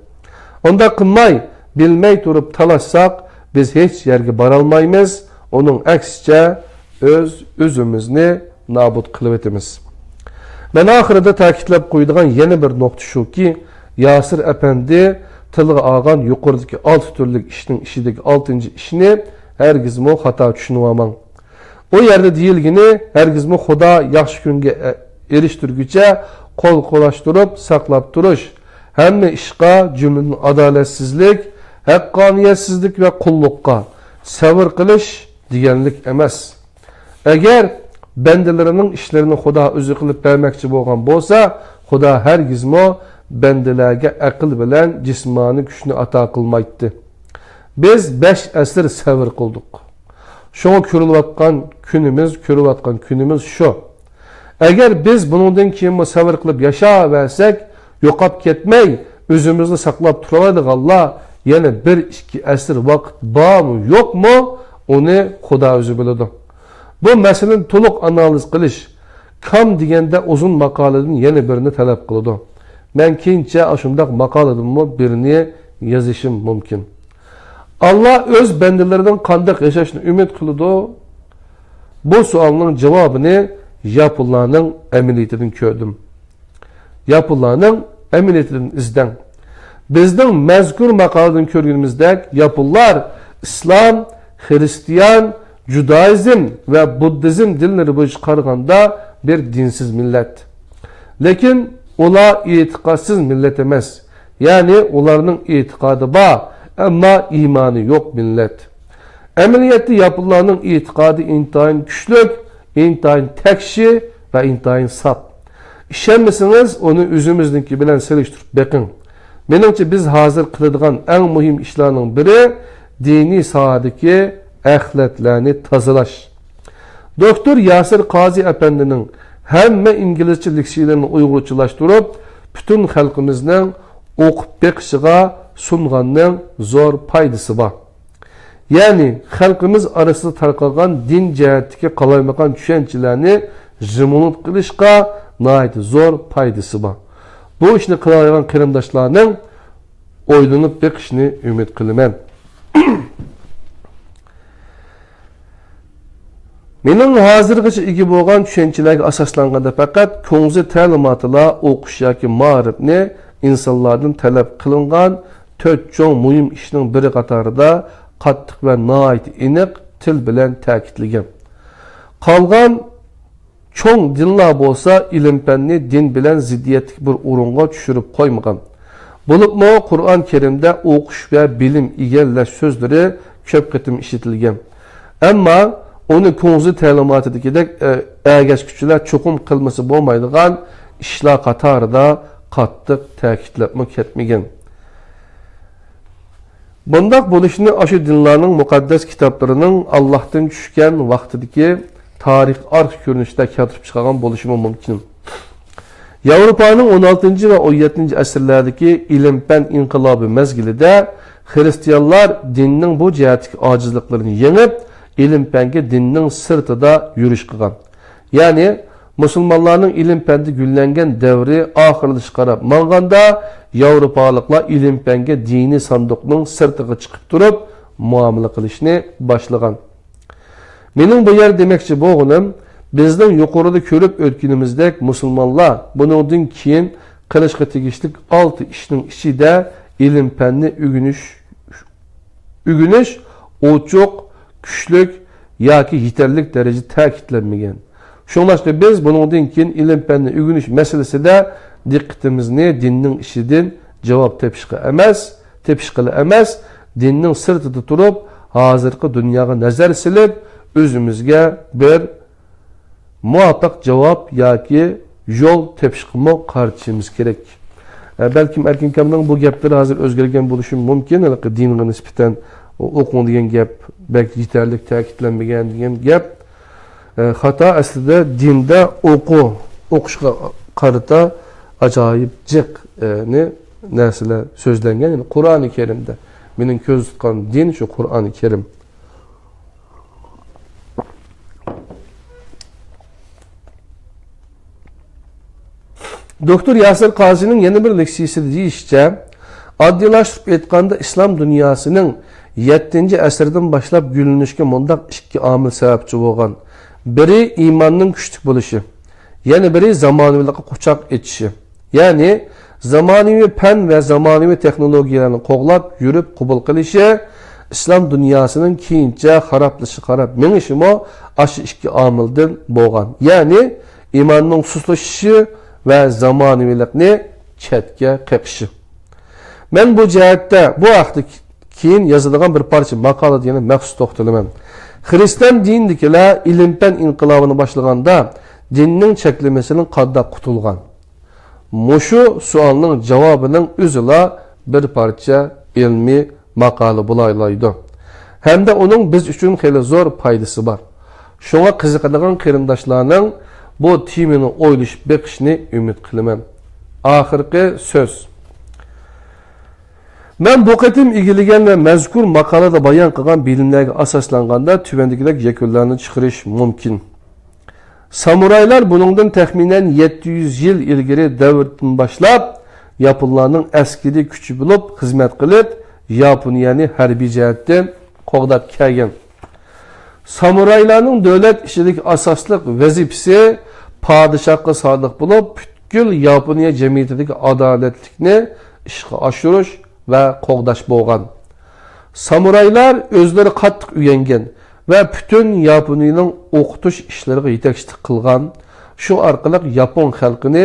ئۇنداق قىلماي، بىلمەي تۇرۇپ تالاشساق، بىز ھېچ يەرگە بارالمايمىز، ئۇنىڭ ئەكسىچە، ئۆز-ئۆزىمىزنى نابۇت قىلىۋېتىمىز. مەن ئاخىرىدا تەكىتلەپ قويىدىغان يەنە بىر نۇقتا شۇكى، ياسىر ئەپەندى تىلغا ئالغان يۇقىرىدىكى ئالتە تۈرلۈك ئىشنىڭ ئىچىدىكى ئالتىنچى ئىشنى ھەرگىزمۇ خاتا چۈشىنىۋالماڭ. ئۇ يەردە دېيىلگىنى، ھەرگىزمۇ خۇدا ياخشى كۈنگە ئېرىشتۈرگۈچە قول قولاشتۇرۇپ ساقلاپ تۇرۇش، ھەممە ئىشقا، جۈملىدىن ئادالەتسىزلىك، ھەققانىيەتسىزلىك ۋە قۇللۇققا سەۋر قىلىش دېگەنلىك ئەمەس. ئەگەر بەندىلىرىنىڭ ئىشلىرىنى خۇدا ئۆزى قىلىپ بەرمەكچى بولغان بولسا، خۇدا ھەرگىزمۇ بەندىلەرگە ئەقىل بىلەن جىسمانىي كۈچنى ئاتا قىلمايتتى. بىز بەش ئەسىر سەۋر قىلدۇق. شۇڭا كۆرۈلۈۋاتقان كۈنىمىز، كۆرۈۋاتقان كۈنىمىز شۇ. ئەگەر بىز بۇنىڭدىن كېيىنمۇ سەۋر قىلىپ ياشاۋەرسەك، يوقاپ كەتمەي، ئۆزىمىزنى ساقلاپ تۇرالايدىغانلار يەنە بىر ئىككى ئەسىر ۋاقىت بارمۇ، يوقمۇ، ئۇنى خۇدا ئۆزى بىلىدۇ. بۇ مەسىلىنى تولۇق ئانالىز قىلىش، كام دېگەندە ئۇزۇن ماقالىدىن يەنە بىرنى تەلەپ قىلىدۇ. مەن كېيىنچە ئاشۇنداق ماقالىدىنمۇ بىرنى يېزىشىم مۇمكىن. ئاللا ئۆز بەندىلىرىدىن قانداق ياشاشنى ئۈمىد قىلىدۇ؟ بۇ سوئالنىڭ جاۋابىنى ياپونلارنىڭ ئەمەلىيىتىدىن كۆردۈم. ياپونلارنىڭ ئەمەلىيىتىدىن ئىزدەڭ. بىزنىڭ مەزكۇر ماقالىدىن كۆرگىنىمىزدەك، ياپونلار ئىسلام، خىرىستىيان، جۇدائىزم ۋە بۇددىزم دىنلىرى بويىچە قارىغاندا بىر دىنسىز مىللەت. لېكىن ئۇلار ئېتىقادسىز مىللەت ئەمەس، يەنى ئۇلارنىڭ ئېتىقادى بار، ئەمما ئىمانى يوق مىللەت. ئەمەلىيەتتە ياپونلارنىڭ ئېتىقادى ئىنتايىن كۈچلۈك، ئىنتايىن تەكشى ۋە ئىنتايىن ساپ. ئىشەنمىسىڭىز، ئۇنى ئۆزىمىزنىڭكى بىلەن سېلىشتۇرۇپ بېقىڭ. مېنىڭچە، بىز ھازىر قىلىدىغان ئەڭ مۇھىم ئىشلارنىڭ بىرى دىنىي ساھەدىكى ئەخلەتلەرنى تازىلاش. دوكتور ياسىر قازى ئەپەندىنىڭ ھەممە ئىنگلىزچە لېكسىيەلىرىنى ئۇيغۇرچىلاشتۇرۇپ، پۈتۈن خەلقىمىزنىڭ ئوقۇپ بېقىشىغا سۇنغاننىڭ زور پايدىسى بار. يەنى خەلقىمىز ئارىسىدا تارقالغان دىن جەھەتتىكى قالايمىقان چۈشەنچىلەرنى زېمىنۇت قىلىشقا ناھايىتى زور پايدىسى بار. بۇ ئىشنى قىلالايدىغان قېرىنداشلارنىڭ ئويلىنىپ بېقىشىنى ئۈمىد قىلىمەن. مېنىڭ ھازىرغىچە ئىگە بولغان چۈشەنچىلەرگە ئاساسلانغاندا، پەقەت كۇڭزى تەلىماتىلا ئوقۇش ياكى مائارىپنى ئىنسانلاردىن تەلەپ قىلىنغان تۆت چوڭ مۇھىم ئىشنىڭ بىرى قاتارىدا قاتتىق ۋە ناھايىتى ئېنىق تىل بىلەن تەكىتلىگەن. قالغان چوڭ دىنلار بولسا ئىلىم-پەننى دىن بىلەن زىددىيەتلىك بىر ئورۇنغا چۈشۈرۈپ قويمىغان. بولۇپمۇ قۇرئان كەرىمدە ئوقۇش ۋە بىلىم ئىگىلەش سۆزلىرى كۆپ قېتىم ئىشلىتىلگەن. ئەمما ئۇنى كۇڭزى تەلىماتىدىكىدەك، ئە، ئەگەشكۈچىلەر چوقۇم قىلمىسا بولمايدىغان ئىشلار قاتارىدا قاتتىق تەكىتلەپمۇ كەتمىگەن. بۇنداق بولۇشىنى ئاشۇ دىنلارنىڭ مۇقەددەس كىتابلىرىنىڭ ئاللاھتىن چۈشكەن ۋاقتىدىكى تارىخ ئارخىپ كۆرۈنۈشىدە كەلتۈرۈپ چىقارغان بولۇشىمۇ مۇمكىن. ياۋروپانىڭ ئون ئالتىنچى ۋە ئون يەتتىنچى ئەسىرلەردىكى ئىلىم-پەن ئىنقىلابى مەزگىلىدە خىرىستىيانلار دىننىڭ بۇ جەھەتتىكى ئاجىزلىقلىرىنى يېڭىپ، ئىلىم-پەنگە دىننىڭ سىرتىدا يۈرۈش قىلغان. يەنى مۇسۇلمانلارنىڭ ئىلىم-پەندە گۈللەنگەن دەۋرى ئاخىرلىشىشقا قاراپ مانغاندا، ياۋروپالىقلار ئىلىم-پەنگە دىنىي ساندۇقنىڭ سىرتىغا چىقىپ تۇرۇپ مۇئامىلە قىلىشنى باشلىغان. مېنىڭ بۇ يەردە دېمەكچى بولغىنىم، بىزنىڭ يۇقىرىدا كۆرۈپ ئۆتكىنىمىزدەك، مۇسۇلمانلار بۇنىڭدىن كېيىن قىلىشقا تېگىشلىك ئالتە ئىشنىڭ ئىچىدە ئىلىم-پەننى ئۆگىنىش، ئۆگىنىش ئوچۇق، كۈچلۈك ياكى يېتەرلىك دەرىجىدە تەكىتلەنمىگەن. شۇڭلاشقا بىز بۇنىڭدىن كېيىن ئىلىم-پەننى ئۆگىنىش مەسىلىسىدە دىققىتىمىزنى دىننىڭ ئىچىدىن جاۋاب تېپىشقا ئەمەس، تېپىشقىلا ئەمەس، دىننىڭ سىرتىدا تۇرۇپ، ھازىرقى دۇنياغا نەزەر سېلىپ، ئۆزىمىزگە بىر مۇۋاپىق جاۋاب ياكى يول تېپىشقىمۇ قارىشىمىز كېرەك. ئە، بەلكىم ئەركىن ئاكامنىڭ بۇ گەپلىرى ھازىر ئۆزگەرگەن بولۇشى مۇمكىن، ھېلىقى دىنغا نىسبەتەن ئوقۇڭ دېگەن گەپ بەك يېتەرلىك تەكىتلەنمىگەن دېگەن گەپ، ئە، خاتا. ئەسلىدە دىندا ئوقۇ، ئوقۇشقا قارىتا ئاجايىپ جىق، ئە، نى نەرسىلەر سۆزلەنگەن، يەنى قۇرئانى كەرىمدە. مېنىڭ كۆزدە تۇتقان دىن شۇ قۇرئانى كەرىم. دوكتور ياسىر قازىنىڭ يەنە بىر لېكسىيىسىدە دېيىشىچە، ئاددىيلاشتۇرۇپ ئېيتقاندا، ئىسلام دۇنياسىنىڭ يەتتىنچى ئەسىردىن باشلاپ گۈللىنىشكە مۇنداق ئىككى ئامىل سەۋەبچى بولغان. بىرى ئىماننىڭ كۈچلۈك بولۇشى، يەنە بىرى زامانىۋىلىققا قۇچاق ئېچىشى. يەنى زامانىۋى پەن ۋە زامانىۋى تېخنولوگىيەلەرنى قوغلاپ يۈرۈپ قوبۇل قىلىشى، ئىسلام دۇنياسىنىڭ كېيىنچە خارابلىشىشقا قاراپ مېڭىشىمۇ ئاشۇ ئىككى ئامىلدىن بولغان. يەنى ئىماننىڭ سۇسلىشىشى ۋە زامانىۋىلىقنى چەتكە قېقىشى. مەن بۇ جەھەتتە، بۇ ھەقتە كېيىن يازىدىغان بىر پارچە ماقالىدە يەنە مەخسۇس توختىلىمەن. خىرىستىيان دىنىدىكىلەر ئىلىم-پەن ئىنقىلابىنى باشلىغاندا دىننىڭ چەكلىمىسىدىن قانداق قۇتۇلغان؟ مۇشۇ سوئالنىڭ جاۋابىنىڭ ئۆزىلا بىر پارچە ئىلمىي ماقالە بولالايدۇ. ھەمدە ئۇنىڭ بىز ئۈچۈن خېلى زور پايدىسى بار. شۇڭا قىزىقىدىغان قېرىنداشلارنىڭ بۇ تېمىنى ئويلىشىپ بېقىشىنى ئۈمىد قىلىمەن. ئاخىرقى سۆز. مەن بۇ قېتىم ئىگىلىگەن ۋە مەزكۇر ماقالىدە بايان قىلغان بىلىملەرگە ئاساسلانغاندا تۆۋەندىكىدەك يەكۈنلەرنى چىقىرىش مۇمكىن. سامۇرايلار بۇنىڭدىن تەخمىنەن يەتتە يۈز يىل ئىلگىرى دەۋردىن باشلاپ ياپونلارنىڭ ئەسكىرىي كۈچى بولۇپ خىزمەت قىلىپ، ياپونىيەنى ھەربىي جەھەتتىن قوغداپ كەلگەن. سامۇرايلارنىڭ دۆلەت ئىچىدىكى ئاساسلىق ۋەزىپىسى پادىشاھقا سادىق بولۇپ، پۈتكۈل ياپونىيە جەمئىيىتىدىكى ئادالەتلىكنى ئىشقا ئاشۇرۇش ۋە قوغداش بولغان. سامۇرايلار ئۆزلىرى قاتتىق ئۆگەنگەن ۋە پۈتۈن ياپونىيىنىڭ ئوقۇتۇش ئىشلىرىغا يېتەكچىلىك قىلغان. شۇ ئارقىلىق ياپون خەلقىنى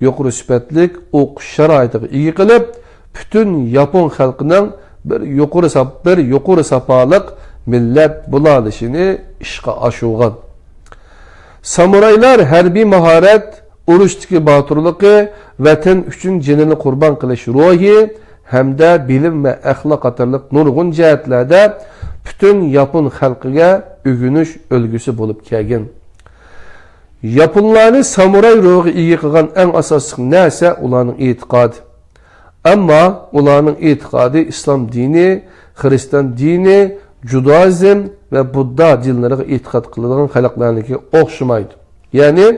يۇقىرى سۈپەتلىك ئوقۇش شارائىتىغا ئىگە قىلىپ، پۈتۈن ياپون خەلقىنىڭ بىر يۇقىرى ساپ-، بىر يۇقىرى ساپالىق مىللەت بولالىشىنى ئىشقا ئاشۇرغان. سامۇرايلار ھەربىي ماھارەت، ئۇرۇشتىكى باتۇرلۇقى، ۋەتەن ئۈچۈن جېنىنى قۇربان قىلىش روھى ھەمدە بىلىم ۋە ئەخلاق قاتارلىق نۇرغۇن جەھەتلەردە پۈتۈن ياپون خەلقىگە ئۆگىنىش ئۈلگىسى بولۇپ كەلگەن. ياپونلارنى سامۇراي روھىغا ئىگە قىلغان ئەڭ ئاساسلىق نەرسە ئۇلارنىڭ ئېتىقادى. ئەمما ئۇلارنىڭ ئېتىقادى ئىسلام دىنى، خىرىستىيان دىنى، جۇدائىزم ۋە بۇددا دىنلىرىغا ئېتىقاد قىلىدىغان خەلقلەرنىڭكىگە ئوخشىمايدۇ. يەنى،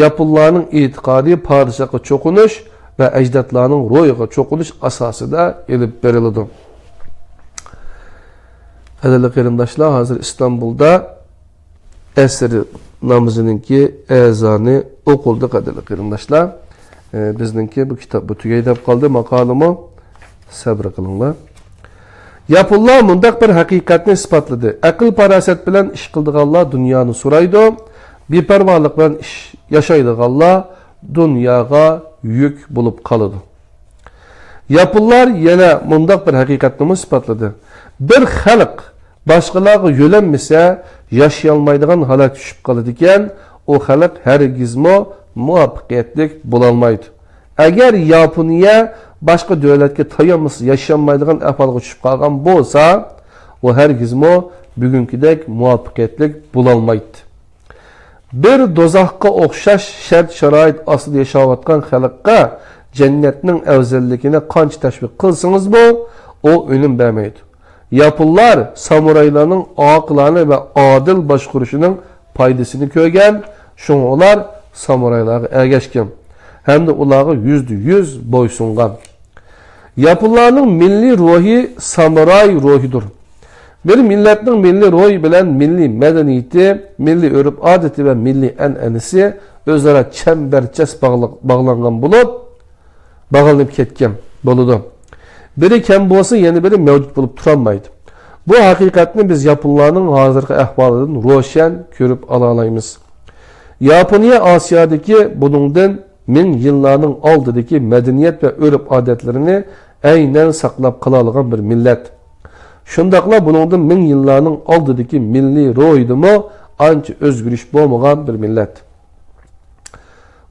ياپونلارنىڭ ئېتىقادى پادىشاھقا چوقۇنۇش ۋە ئەجدادلارنىڭ روھىغا چوقۇنۇش ئاساسىدا ئېلىپ بېرىلىدۇ. قەدىرلىك قېرىنداشلار، ھازىر ئىستانبۇلدا ئەسىر نامىزىنىڭكى ئەزانى ئوقۇلدى، قەدىرلىك قېرىنداشلار. ئە، بىزنىڭكى بۇ كىتاب بۇ تۈگەي دەپ قالدى، ماقالىمۇ. سەبرى قىلىڭلار. ياپونلار مۇنداق بىر ھەقىقەتنى ئىسپاتلىدى: ئەقىل-پاراسەت بىلەن ئىش قىلىدىغانلار دۇنيانى سورايدۇ، بىپەرۋالىق بىلەن ئىش، ياشايدىغانلار دۇنياغا يۈك بولۇپ قالىدۇ. ياپونلار يەنە مۇنداق بىر ھەقىقەتنىمۇ ئىسپاتلىدى: بىر خەلق باشقىلارغا يۆلەنمىسە، ياشىيالمايدىغان ھالەتكە چۈشۈپ قالىدىكەن، ئۇ خەلق ھەرگىزمۇ مۇۋەپپەقىيەتلىك بولالمايدۇ. ئەگەر ياپونىيە باشقا دۆلەتكە تايانمىسا ياشىيالمايدىغان ئەھۋالغا چۈشۈپ قالغان بولسا، ئۇ ھەرگىزمۇ بۈگۈنكىدەك مۇۋەپپەقىيەتلىك بولالمايتتى. بىر دوزاخقا ئوخشاش شەرت-شارائىت ئاستىدا ياشاۋاتقان خەلققە جەننەتنىڭ ئەۋزەللىكىنى قانچە تەشۋىق قىلسىڭىزمۇ، ئۇ ئۈنۈم بەرمەيدۇ. ياپونلار سامۇرايلارنىڭ ئاقىلانە ۋە ئادىل باشقۇرۇشىنىڭ پايدىسىنى كۆرگەن، شۇڭا ئۇلار سامۇرايلارغا ئەگەشكەن ھەمدە ئۇلارغا يۈزدە يۈز بويسۇنغان. ياپونلارنىڭ مىللىي روھى سامۇراي روھىدۇر. بىر مىللەتنىڭ مىللىي روھى بىلەن مىللىي مەدەنىيىتى، مىللىي ئۆرپ-ئادىتى ۋە مىللىي ئەنئەنىسى ئۆزئارا چەمبەرچاس باغلىق-، باغلانغان بولۇپ، باغلىنىپ كەتكەن بولىدۇ. بىرى كەم بولسا، يەنە بىرى مەۋجۇت بولۇپ تۇرالمايدۇ. بۇ ھەقىقەتنى بىز ياپونلارنىڭ ھازىرقى ئەھۋالىدىن روشەن كۆرۈپ ئالالايمىز. ياپونىيە ئاسىيادىكى بۇنىڭدىن مىڭ يىللارنىڭ ئالدىدىكى مەدەنىيەت ۋە ئۆرپ-ئادەتلىرىنى ئەينەن ساقلاپ قالالىغان بىر مىللەت. شۇنداقلا بۇنىڭدىن مىڭ يىللارنىڭ ئالدىدىكى مىللىي روھىدىمۇ ئانچە ئۆزگىرىش بولمىغان بىر مىللەت.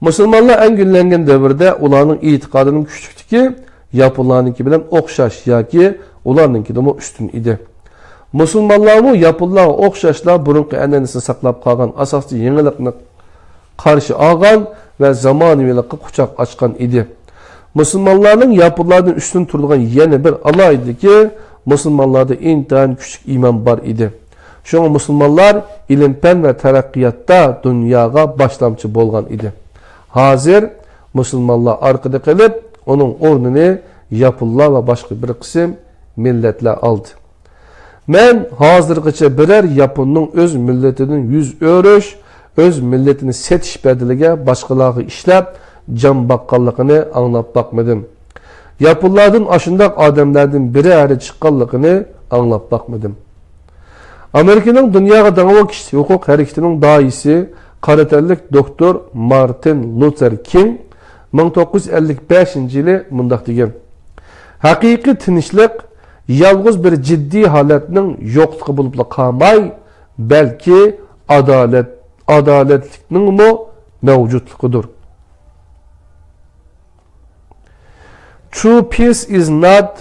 مۇسۇلمانلار ئەڭ گۈللەنگەن دەۋردە ئۇلارنىڭ ئېتىقادىنىڭ كۈچلۈكلۈكى ياپونلارنىڭكى بىلەن ئوخشاش ياكى ئۇلارنىڭكىدىنمۇ ئۈستۈن ئىدى. مۇسۇلمانلارمۇ ياپونلارغا ئوخشاشلا بۇرۇنقى ئەنئەنىسىنى ساقلاپ قالغان، ئاساستا يېڭىلىقنى قارشى ئالغان ۋە زامانىۋىلىققا قۇچاق ئاچقان ئىدى. مۇسۇلمانلارنىڭ ياپونلاردىن ئۈستۈن تۇرىدىغان يەنە بىر ئالاھىدىلىكى، مۇسۇلمانلاردا ئىنتايىن كۈچلۈك ئىمان بار ئىدى. شۇڭا مۇسۇلمانلار ئىلىم-پەن ۋە تەرەققىياتتا دۇنياغا باشلامچى بولغان ئىدى. ھازىر مۇسۇلمانلار ئارقىدا قېلىپ، ئۇنىڭ ئورنىنى ياپونلار ۋە باشقا بىر قىسىم مىللەتلەر ئالدى. مەن ھازىرغىچە بىرەر ياپوننىڭ ئۆز مىللىتىدىن يۈز ئۆرۈش، ئۆز مىللىتىنى سېتىش بەدىلىگە باشقىلارغا ئىشلەپ، جان باققانلىقىنى ئاڭلاپ باقمىدىم. ياپونلاردىن ئاشۇنداق ئادەملەردىن بىرەرى چىققانلىقىنى ئاڭلاپ باقمىدىم. ئامېرىكىنىڭ دۇنياغا داڭلىق كىشىلىك ھوقۇق ھەرىكىتىنىڭ داھىيسى، قارا تەنلىك دوكتور مارتىن لۇتېر كىڭ مىڭ توققۇز يۈز ئەللىك بەشىنچى يىلى مۇنداق دېگەن: ھەقىقىي تىنچلىق يالغۇز بىر جىددىي ھالەتنىڭ يوقلۇقى بولۇپلا قالماي، بەلكى ئادالەت، ئادالەتلىكنىڭمۇ مەۋجۇتلۇقىدۇر. True peace is not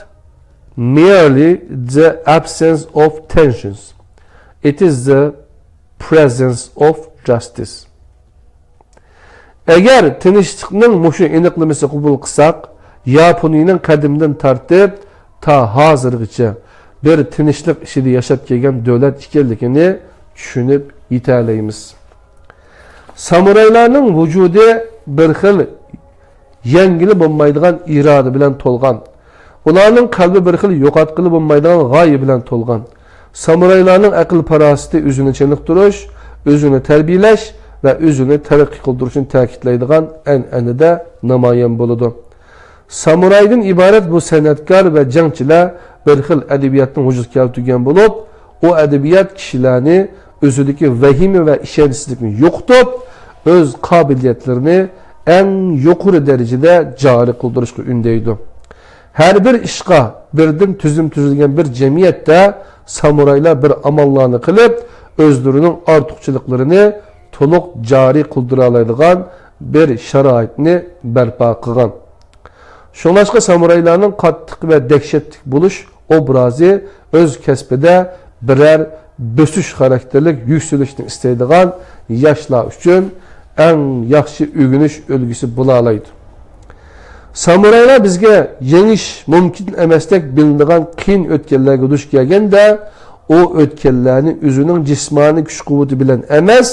merely the absence of tensions. It is the presence of justice. ئەگەر تىنچلىقنىڭ مۇشۇ ئېنىقلىمىسى قوبۇل قىلساق، ياپونىيىنىڭ قەدىمدىن تارتىپ تا ھازىرغىچە بىر تىنچلىق ئىچىدە ياشاپ كەلگەن دۆلەت ئىكەنلىكىنى چۈشىنىپ يېتەلەيمىز. سامۇرايلارنىڭ ۋۇجۇدى بىر خىل يەڭگىلى بولمايدىغان ئىرادە بىلەن تولغان. ئۇلارنىڭ قەلبى بىر خىل يوقاتقىلى بولمايدىغان غايە بىلەن تولغان. سامۇرايلارنىڭ ئەقىل-پاراسىتى ئۆزىنى چېنىقتۇرۇش، ئۆزىنى تەربىيەلەش ۋە ئۆزىنى تەرەققىي قىلدۇرۇشنى تەكىتلەيدىغان ئەنئەنىدە نامايان بولىدۇ. سامۇرايدىن ئىبارەت بۇ سەنئەتكار ۋە جەڭچىلەر بىر خىل ئەدەبىياتنى ۋۇجۇدقا كەلتۈرگەن بولۇپ، ئۇ ئەدەبىيات كىشىلەرنى ئۆزىدىكى ۋەھىمە ۋە ئىشەنچسىزلىكنى يوقىتىپ، ئۆز قابىلىيەتلىرىنى ئەڭ يۇقىرى دەرىجىدە جارى قىلدۇرۇشقا ئۈندەيدۇ. ھەر بىر ئىشقا بىردىن تۈزۈم تۈزۈلگەن بىر جەمئىيەتتە سامۇرايلار بىر ئاماللارنى قىلىپ، ئۆزلىرىنىڭ ئارتۇقچىلىقلىرىنى تولۇق جارى قىلدۇرالايدىغان بىر شارائىتنى بەرپا قىلغان. شۇڭلاشقا سامۇرايلارنىڭ قاتتىق ۋە دەھشەتلىك بولۇش ئوبرازى ئۆز كەسپىدە بىرەر بۆسۈش خاراكتېرلىك يۈكسىلىشنى ئىستەيدىغان ياشلار ئۈچۈن ئەڭ ياخشى ئۆگىنىش ئۈلگىسى بولالايدۇ. سامۇرايلار بىزگە يېڭىش مۇمكىن ئەمەستەك بىلىنىدىغان قىيىن ئۆتكەللەرگە دۇچ كەلگەندە، ئۇ ئۆتكەللەرنى ئۆزىنىڭ جىسمانىي كۈچ-قۇۋۋىتى بىلەن ئەمەس،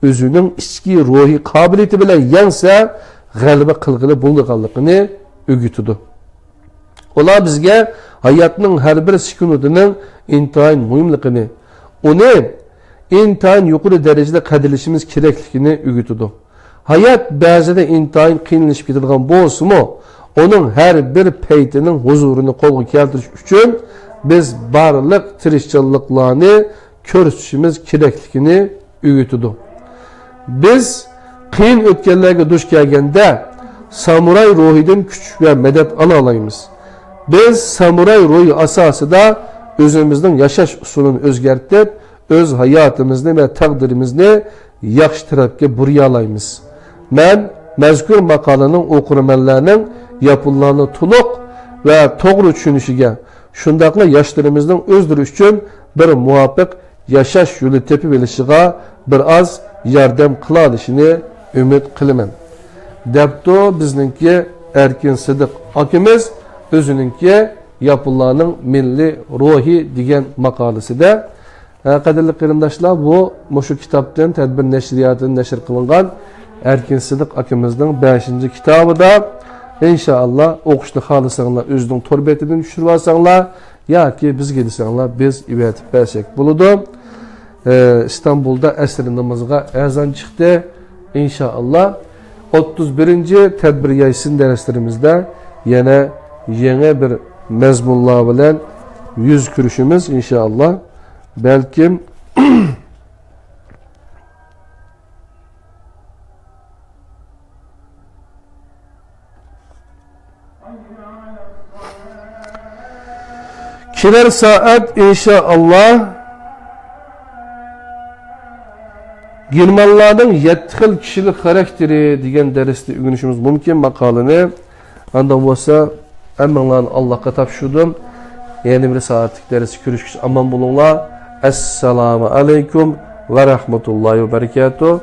ئۆزىنىڭ ئىچكى روھىي قابىلىيىتى بىلەن يەڭسە، غەلىبە قىلغىلى بولىدىغانلىقىنى ئۆگىتىدۇ. ئۇلار بىزگە ھاياتنىڭ ھەر بىر سېكۇنتىنىڭ ئىنتايىن مۇھىملىقىنى، ئۇنى ئىنتايىن يۇقىرى دەرىجىدە قەدىرلىشىمىز كېرەكلىكىنى ئۆگىتىدۇ. ھايات بەزىدە ئىنتايىن قىيىنلىشىپ كېتىدىغان بولسىمۇ، ئۇنىڭ ھەر بىر پەيتىنىڭ ھۇزۇرىنى قولغا كەلتۈرۈش ئۈچۈن بىز بارلىق تىرىشچانلىقلارنى كۆرسىتىشىمىز كېرەكلىكىنى ئۆگىتىدۇ. بىز قىيىن ئۆتكەللەرگە دۇچ كەلگەندە، سامۇراي روھىدىن كۈچ ۋە مەدەت ئالالايمىز. بىز سامۇراي روھى ئاساسىدا ئۆزىمىزنىڭ ياشاش ئۇسۇلىنى ئۆزگەرتىپ، ئۆز ھاياتىمىزنى ۋە تەقدىرىمىزنى ياخشى تەرەپكە بۇرىيالايمىز. مەن مەزكۇر ماقالىنىڭ ئوقۇرمەنلەرنىڭ ياپونلارنى تولۇق ۋە توغرا چۈشىنىشىگە، شۇنداقلا ياشلىرىمىزنىڭ ئۆزلىرى ئۈچۈن بىر مۇۋاپىق ياشاش يولى تېپىۋېلىشىغا بىر ئاز ياردەم قىلالىشىنى ئۈمىد قىلىمەن، دەپتۇ بىزنىڭكى ئەركىن سىدىق ئاكىمىز ئۆزىنىڭكى ياپونلارنىڭ مىللىي روھى دېگەن ماقالىسىدە. ھە، قەدىرلىك قېرىنداشلار، بۇ مۇشۇ كىتابتىن، تەدبىر نەشرىياتىدىن نەشر قىلىنغان ئەركىن سىدىق ئاكىمىزنىڭ بەشىنچى كىتابىدا. ئىنشائاللا، ئوقۇشنى خالىساڭلار، ئۆزىنىڭ تور بېتىدىن چۈشۈرۈۋالساڭلار ياكى بىزگە دېسەڭلار، بىز ئېۋەتىپ بەرسەك بولىدۇ. ئە، ئىستانبۇلدا ئەسىر نامىزىغا ئەزان چىقتى. ئىنشائاللا، ئوتتۇز بىرىنچى تەدبىر يايسىن دەرسلىرىمىزدە يەنە يېڭى بىر مەزمۇنلار بىلەن يۈز كۆرۈشىمىز، ئىنشائاللا. بەلكىم كېلەر سائەت، ئىنشائاللا، گېرمانلارنىڭ يەتتە خىل كىشىلىك خاراكتېرى دېگەن دەرسنى ئۆگىنىشىمىز مۇمكىن، ماقالىنى. ئانداق بولسا، ھەممىڭلارنى ئاللاھقا تاپشۇردۇم. يەنە بىر سائەتلىك دەرستە كۆرۈشكىچە ئامان بولۇڭلار. ئەسسالامۇ ئەلەيكۇم ۋە رەھمەتۇللاھى ۋە بەرىكاتۇھ.